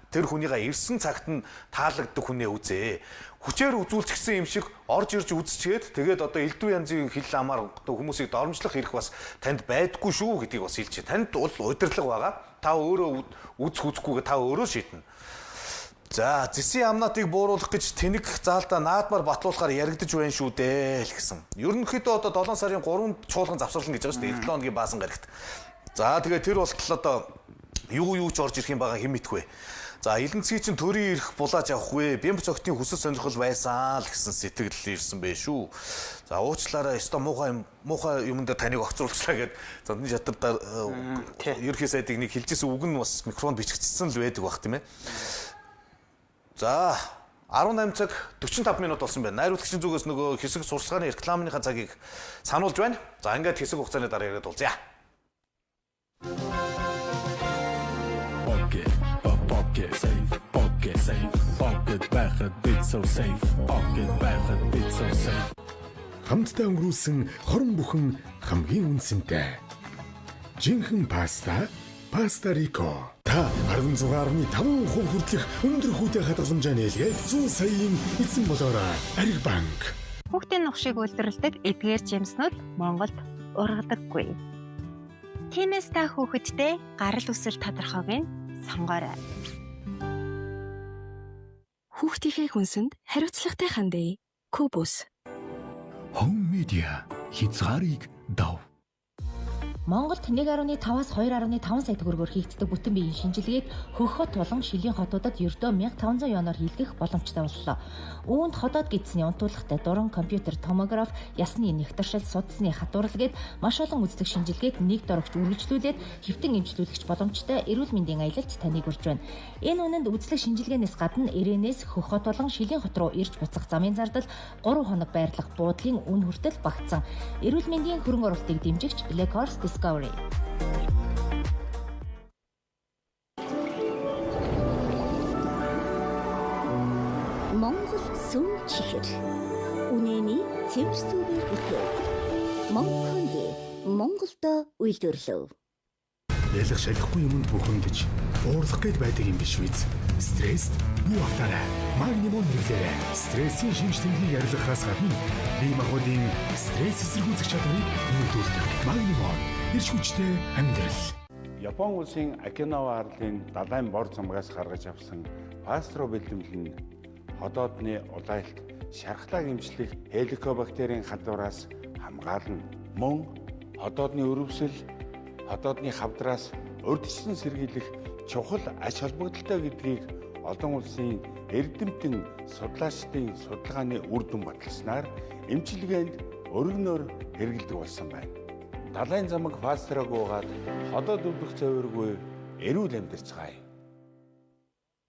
тэр хүнийгээ ирсэн цагт нь таалагддаг хүнээ үзээ. Хүчээр үзүүлчихсэн юм шиг орж ирж үзчихэд тэгээд одоо элдв янзын хил амаар одоо хүмүүсийг доромжлох хэрэг бас танд байдаггүй шүү гэдгийг бас хэлчихэ. Танд бол удирдлага байгаа. Та өөрөө үзэх үзэхгүйгээ та өөрөө шийднэ. За, зэсийн амнатыг бууруулах гэж тэнэг заалтаа наадмаар батлуулахаар яригдаж байна шүү дээ л гэсэн. Ерөнхийдөө одоо 7 сарын 3-нд чуулган завсарлана гэж байгаа шүү дээ. 7 хоногийн баасан гарагт. За, тэгээ тэр болтол одоо юу ч орж ирэх юм байгаа хэн мэдгүй. За, Илэнцгийн чинь төрийн ирэх булааж авах вэ? Бямб цогтын хүсэл сонирхол байсан л гэсэн сэтгэл ирсэн бэ шүү. За, уучлаарай, ёстой муухай юмн дээр таныг огцруулчлаа гэд зандны шатар ерөнхий сайдыг нэг хэлжсэн үг нь бас микрофонд бичигдсэн л байдаг бах тийм ээ. За, 18 цаг 45 минут болсон байна. Найруулагчийн зүгээс нөгөө хэсэг сурчлагын рекламныхаа цагийг сануулж байна. За, ингээд хэсэг хугацааны дараа яриад уулзъя. Pocket, pocket safe, pocket safe, pocket байхад бид so safe, pocket байхад бид so safe. Хамтдаа өнгөрүүлсэн хорон бүхэн хамгийн үнцэнтэй. Жинхэнэ паста, Паста Рико. Та 16.5% хүртэлх өндөр хүүтэй хадгаламжаа нээлгээд 100 саяын эзэн болоорой. Ариг банк. Хүүхдийн нухшийг үйлдвэрлэдэг эдгээр жимснүүд Монголд ургадаггүй. Тиймээс та хүүхэдтэй гарал үүсэл тодорхойг нь сонгоорой. Хүүхдийнхээ хүнсэнд хариуцлагатай хандъя. Кубус. Home Media хязгаарыг дав. Монголд 1.5-аас 2.5 сая төгрөгөөр хийгддэг бүтэн биеийн шинжилгээг Хөх хот болон Шилийн хотуудад ердөө 1500 юаноор хийлгэх боломжтой боллоо. Үүнд ходоод гидсний унтуулгатай дуран компьютер томограф, ясны нэгтэршил, судасны хатуурал гээд маш олон үзлэг шинжилгээг нэг дорогч үргэлжлүүлээд хэвтэн эмчлүүлэгч боломжтой эрүүл мэндийн аялалд таныг урьж байна. Энэ үнэнд үзлэг шинжилгээнээс гадна Ирээнээс Хөх хот болон Шилийн хот руу ирж буцах замын зардал 3 хоног байрлах буудлын үн хүртэл багтсан. Эрүүл мэндийн хөрөнгө оруулалтыг дэмжигч Black Horse Discovery. Монгол сүм чихэр. Үнэний цэвэр сүгээр бүтээв. Монконди Монголдо үйлдвэрлэв. Ялах шалахгүй юмд бухимдаж уурлах гээд байдаг юм биш үз. Стресст бүү автаарай. Магнимон хэрэглээрэй. Стрессийн шинж тэмдгийг арилгахаас гадна бие махбодын стресс эсэргүүцэх чадварыг нэмэгдүүлдэг. Магнимон эрч хүчтэй амьдрал. Япон улсын Окинава арлын далайн бор замгаас гаргаж авсан пастро бэлэмжил нь ходоодны улайлт, шархлааг эмчлэх хеликобактерийн халдвараас хамгаална. Мөн ходоодны өрөвсөл, ходоодны хавдраас урьдчилан сэргийлэх чухал ач холбогдолтой гэдгийг олон улсын эрдэмтэн судлаачдын судалгааны үр дүн баталснаар эмчилгээнд өргөнөөр хэрэглэдэг болсон байна. Далайн замаг пастрог уугаад ходоод өвдөх цовиоргүй эрүүл амьдарцгаая.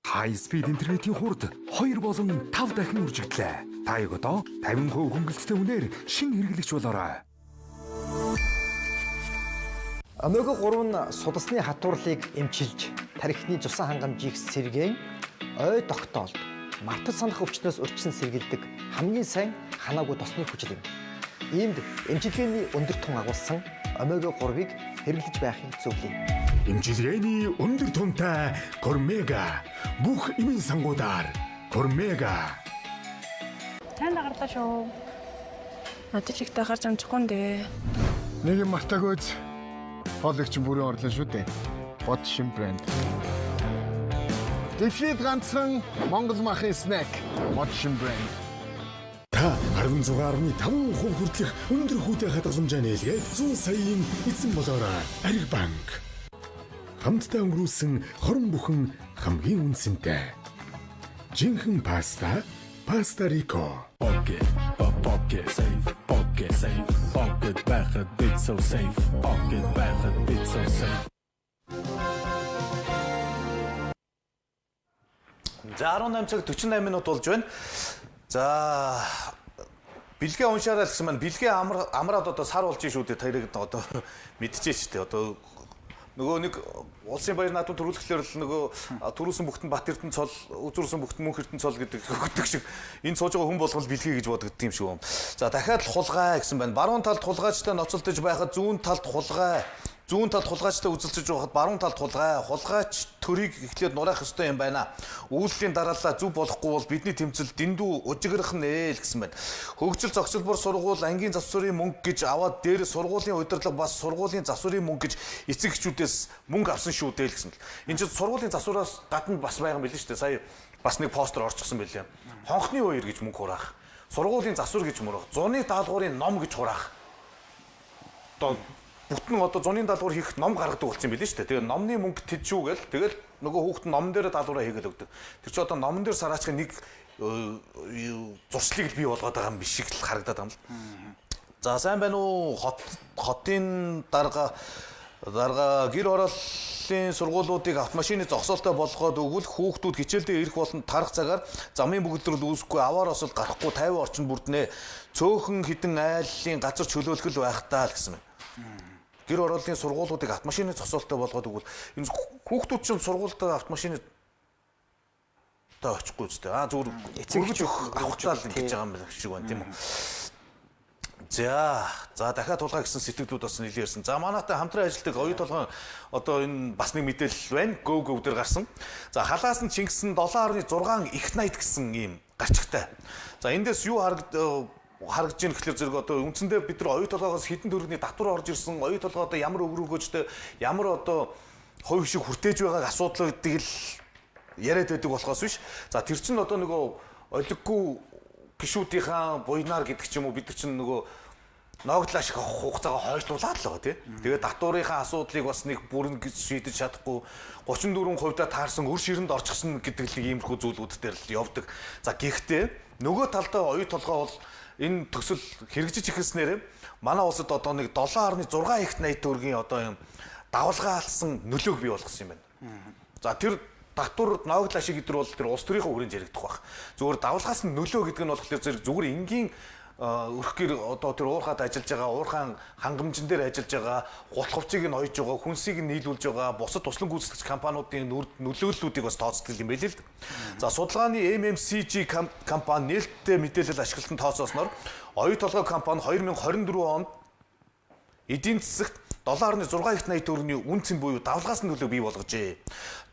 High speed интернетийн хурд 2 болон 5 дахин үржигдлээ. Та яг одоо 50% хөнгөлөлттэй үнээр шинэ хэрэглэгч болоорой. Омега 3 нь судасны хатуурлыг эмчилж, тархины цусан хангамжийг сэргээн, ой тогтоолд, мартаж санах өвчнөөс урьдчилан сэргийлдэг хамгийн сайн ханаагүй тосны хүчил юм. Иймд эмчилгээний өндөр тун агуулсан омега 3-ыг хэрэглэж байхыг зөвлөе. Эмчилгээний өндөр тунтай Кормега бүх эмийн сангуудаар Кормега. Сайн дагарлаа шүү. Надад ч ихтэй гарч амжихгүй нь дээ. Нэг юм мартаагүй. Хоолыг чинь бүрэн орлоо шүү дээ. Бод шин брэнд. Дэлхийд ганцхан Монгол махын снэк. Бод шин брэнд. Та 16.5% хүртэлх өндөр хүүтэй хадгаламжаа нээлгээд 100 саяын эзэн болоорой. Ариг банк. Хамтдаа өнгөрүүлсэн хорон бүхэн хамгийн үнцэнтэй. Жинхэнэ паста, Паста Рико. Pocket, pocket safe, pocket safe, pocket байхад it's so safe, pocket байхад it's so safe. За 18 цаг 48 минут болж байна. За бэлгээ уншаарай л гэсэн маань бэлгээ амраад одоо сар болж шүү дээ. Тэрийг одоо мэдчихэж шүү дээ. Одоо нөгөө нэг улсын баяр наадам төрүүлэхлээр л нөгөө төрүүлсэн бүгд нь Бат Эрдэнэ цол, үзүүрсэн бүгд нь Мөнх Эрдэнэ цол гэдэг өгдөг шиг энэ сууж байгаа хүн болгол бэлгээ гэж бодогддог юм шиг юм. За дахиад л хулгай гэсэн байна. Баруун талд хулгайчтай ноцолдож байхад зүүн талд хулгай, зүүн талд хулгайчтай үзэлцэж байхад баруун талд хулгай, хулгайч төрийг эхлээд нураах ёстой юм байна. Үйлдэлийн дараалал зөв болохгүй бол бидний тэмцэл дэндүү ужиграх нэ л гэсэн байна. Хөгжил зохицолбор сургууль ангийн засварын мөнгө гэж аваад дээр сургуулийн удирдлага бас сургуулийн засварын мөнгө гэж эцэг эхчүүдээс мөнгө авсан шүү дээ л гэсэн л. Энэ чинь сургуулийн засвараас гадна бас байгаа юм билээ шүү дээ. Сая бас нэг постэр орчихсон билээ. Хонхны үер гэж мөнгө хураах, сургуулийн засвар гэж мөрөх, зуны даалгаврын ном гэж хураах. Одоо бүтэн одоо зуны даалгавар хийх ном гаргадаг болсон юм билээ шүү дээ. Тэгээ номны мөнгө тэд шүү гээл тэгэл нөгөө хүүхэд нь номон дээр даалгавраа хийгээл өгдөг. Тэр чи одоо номон дээр сараачихын нэг зуршлыг л бий болгоод байгаа юм биш шиг л харагдаад байгаа юм л. За сайн байна уу? Хотын дарга гэр хорооллын сургуулиудыг автомашины зогсоолтой болгоод өгвөл хүүхдүүд хичээлдээ ирэх болон тарах цагаар замын бүгдлрэл үүсэхгүй, аваар осол гарахгүй 50 орчинд бүрднэ. Цөөхөн хідэн айллын газар чөлөөлөх л байх таа л гэсэн юм. Гэр хорооллын сургуулиудыг автомашины зогсоолтой болгоод өгвөл энэ хүүхдүүд чинь сургуульд автомашины та очихгүй үстэй. Аа зүгээр эцэг өгөх авахтаа л ингэж байгаа юм шиг байна тийм үү. За за дахиад тулгаа гэсэн сэтгэлдүүд бас нэлээд ирсэн. За манайтай хамтран ажилладаг оюу толгойн одоо энэ бас нэг мэдээлэл байна. Go Go дээр гарсан. За халаас нь Чингис нь 7.6 их 80 гэсэн ийм гарчигтай. За эндээс юу харагдж ийн гэхлээр зэрэг одоо үндсэндээ бид нар оюу толгоогоос хэдэн төгрөгийн татвар орж ирсэн, оюу толгой одоо ямар өвөр өгөөжтэй, ямар одоо хувь шиг хүртээж байгааг асуудлуудыг л яриад байдаг болохоос биш. За тэр чинь одоо нөгөө олиггүй гишүүдийнхаа буйнаар гэдэг ч юм уу, бид нар чинь нөгөө ногдлаа шиг хугацаагаа хойшлуулад л байгаа, тий. Тэгээд татварынхаа асуудлыг бас нэг бүрэн гэж шийдэж чадахгүй 34% таарсан, өр ширэнд орчихсон гэдэг л иймэрхүү зүйлүүд дээр л явдаг. За гэхдээ нөгөө талдаа оюу толгой бол энэ төсөл хэрэгжиж эхэлснээр манай улсад одоо нэг 7.6 ихт 80 төгрөгийн одоо юм давалгаалсан нөлөөг бий болгосон юм байна. За тэр татвар ногдол ашиг гэдэр бол тэр улс төрийнхөө хүрээнд яригдах байх. Зүгээр давалгаас нь нөлөө гэдэг нь болохоор зэрэг зүгээр энгийн өрхгэр одоо тэр уурхад ажиллаж байгаа, уурхаан хангамжин дээр ажиллаж байгаа, гут хувцыг нь ойж байгаа, хүнсийг нь нийлүүлж байгаа, бусад туслан гүйцэтгэгч компаниудын нөлөөллүүдийг бас тооцдог юм байл л дээ. За судалгааны MMCG компани нээлттэй мэдээлэл ашиглалтанд тооцоосноор оюу толгой компани 2024 онд эдийн засагт 7.6 их 80 төгрөгийн үн цэн буюу давлгаас нөлөө бий болгожээ.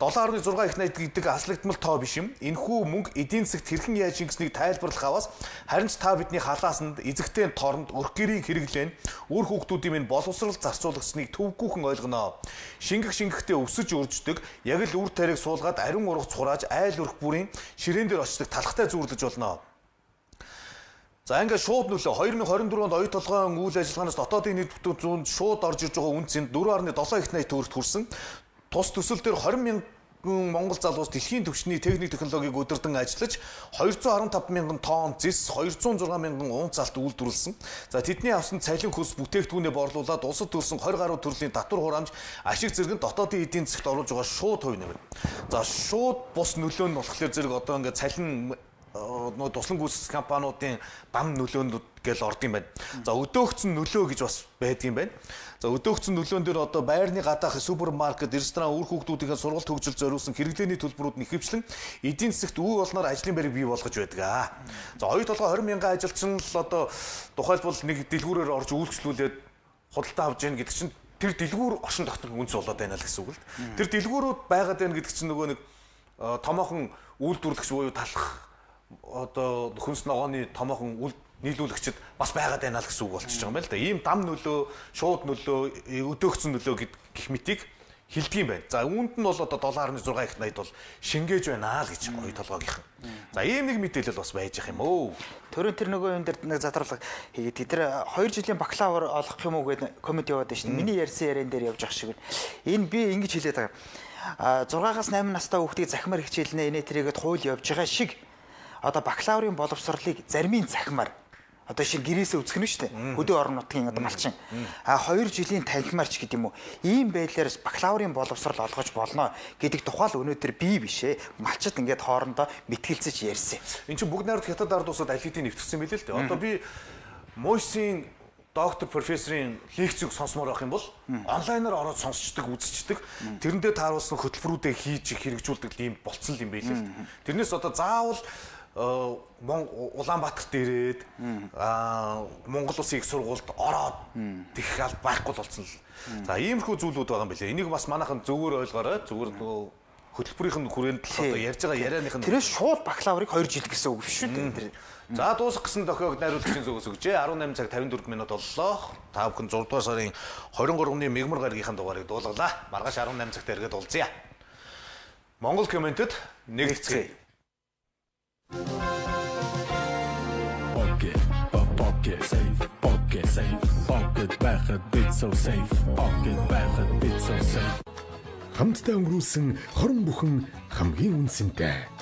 7.6 их 80 гэдэг аслагдмал тоо биш юм. Энэхүү мөнгө эдийн засагт хэрхэн яаж шингэснийг тайлбарлах аваас харин ч та бидний халаасанд, эзэгтэй торонд, өрх гэрийн хэрэглээнд үр хүүхдүүдийн минь боловсрол зарцуулагчныг төвгүүхэн ойлгоно. Шингэх шингэхдээ өсөж өрждөг, яг л үр тариаг суулгаад ариун ургац хурааж айл өрх бүрийн ширээн дээр очдог талхтай зүүрлэж болно. За ингээд шууд нөлөө 2024 онд оюу толгойн үйл ажиллагаанаас дотоодын нийт бүтээгдэхүүнд шууд орж ирж байгаа үн цэнд 4.7 их 80 төгрөгт хүрсэн. Тус төсөл дээр 20 мянган монгол залуус дэлхийн түвшний техник технологиг удирдан ажиллаж 215 мянган тонн зэс, 206 мянган унц алт үйлдвэрлэсэн. За тэдний авсан цалин хөлс бүтээгдэхүүнээ борлуулад улсад төлсөн 20 гаруй төрлийн татвар хураамж ашиг зэрэг нь дотоодын эдийн засагт оруулж байгаа шууд хувь нэмэр. За шууд бус нөлөө нь болохоор зэрэг одоо ингээд цалин нөгөө туслан гүйцэтгэх компаниудын дам нөлөөнүүд гэл орд юм байна. За өдөөгцөн нөлөө гэж бас байдаг юм байна. За өдөөгцөн нөлөөн дээр одоо байрны гадаах супермаркет, ресторан, үр хүүхдүүдийн сургалт хөгжил зориулсан хэрэглээний төлбөрүүд нь ихэвчлэн эдийн засагт үе болноор ажлын байрыг бий болгож байдаг. За оюу толгой 20 мянган ажилчин л одоо тухайлбал нэг дэлгүүрээр орж үйлчлүүлээд худалдаа авч яах гэдэг чинь тэр дэлгүүр оршин тогтнох үнц болоод байна л гэсэн үг л. Тэр дэлгүүрүүд байгаад байна гэдэг чинь нөгөө нэг томоохон үйлдвэрлэгч буюу талах одоо хүнс ногооны томоохон нийлүүлэгчд бас байгаад байна л гэсэн үг болчихж байгаа юм байна л да. Ийм дам нөлөө, шууд нөлөө, өдөөгцөн нөлөө гэх мэтийг хэлдэг юм байна. За үүнд нь бол одоо 7.6 их 80 бол шингээж байна л гэж оюу толгойгийнхан. За ийм нэг мэдээлэл бас байж ах юм өө. Төрөн тэр нөгөө юм дээр нэг задарлага хийгээд тэр 2 жилийн бакалавр олох юм уу гэдэг комеди яваад байна шүү дээ. Миний ярьсан яриан дээр явж ах шиг байна. Энэ би ингэж хэлээд байгаа. 6-аас 8 настай хүүхдийг захимаар хичээлнэ, инээ тэрийгэд хууль явж байгаа шиг одоо бакалаврын боловсролыг заримын захимаар одоо шинэ гэрээсээ үзэх нь шүү дээ. Хөдөө орон нутгийн одоо малчин. А 2 жилийн танхимаар ч гэдэг юм уу. Ийм байдлаар бакалаврын боловсрол олгож болно гэдэг тухай л өнөөдөр би биш ээ. Малчид ингээд хоорондоо мэтгэлцэж ярьсан. Энд чинь бүгд найрамд хятад ард улсад аль хэдийн нэвтэрсэн билээ л дээ. Одоо би Мойсийн доктор профессорын лекцийг сонсомоор байх юм бол онлайнаар ороод сонсчдаг, үзчихдэг. Тэрэндээ тааруулсан хөтөлбөрүүдээ хийж хэрэгжүүлдэг юм болцсон юм билээ л. Тэрнээс одоо заавал Улаанбаатарт ирээд Монгол улсын их сургуульд ороод тэгэх аль байхгүй болсон л. За иймэрхүү зүйлүүд байгаа юм билээ. Энийг бас манайхан зөвөр ойлгоорой. Зүгээр нөгөө хөтөлбөрийнх нь хүрээнд л одоо ярьж байгаа ярианых нь тэрээс шууд бакалаврыг 2 жил гэсэн үг биш шүү дээ. Тэр. За дуусах гэсэн дохиог найруулагчийн зүгээс өгчээ. 18 цаг 54 минут боллоо. Та бүхэн 6 дугаар сарын 23-ны мегмар гарагийнхын дугаарыг дуулгалаа. Маргааш 18 цагт эргээд уулзъя. Монгол комментэд нэгцгээе. Pocket, pocket safe, pocket safe, pocket байхад бид so safe, pocket байхад бид so safe. Хамтдаа өнгөрүүлсэн хорон бүхэн хамгийн үнцэнтэй.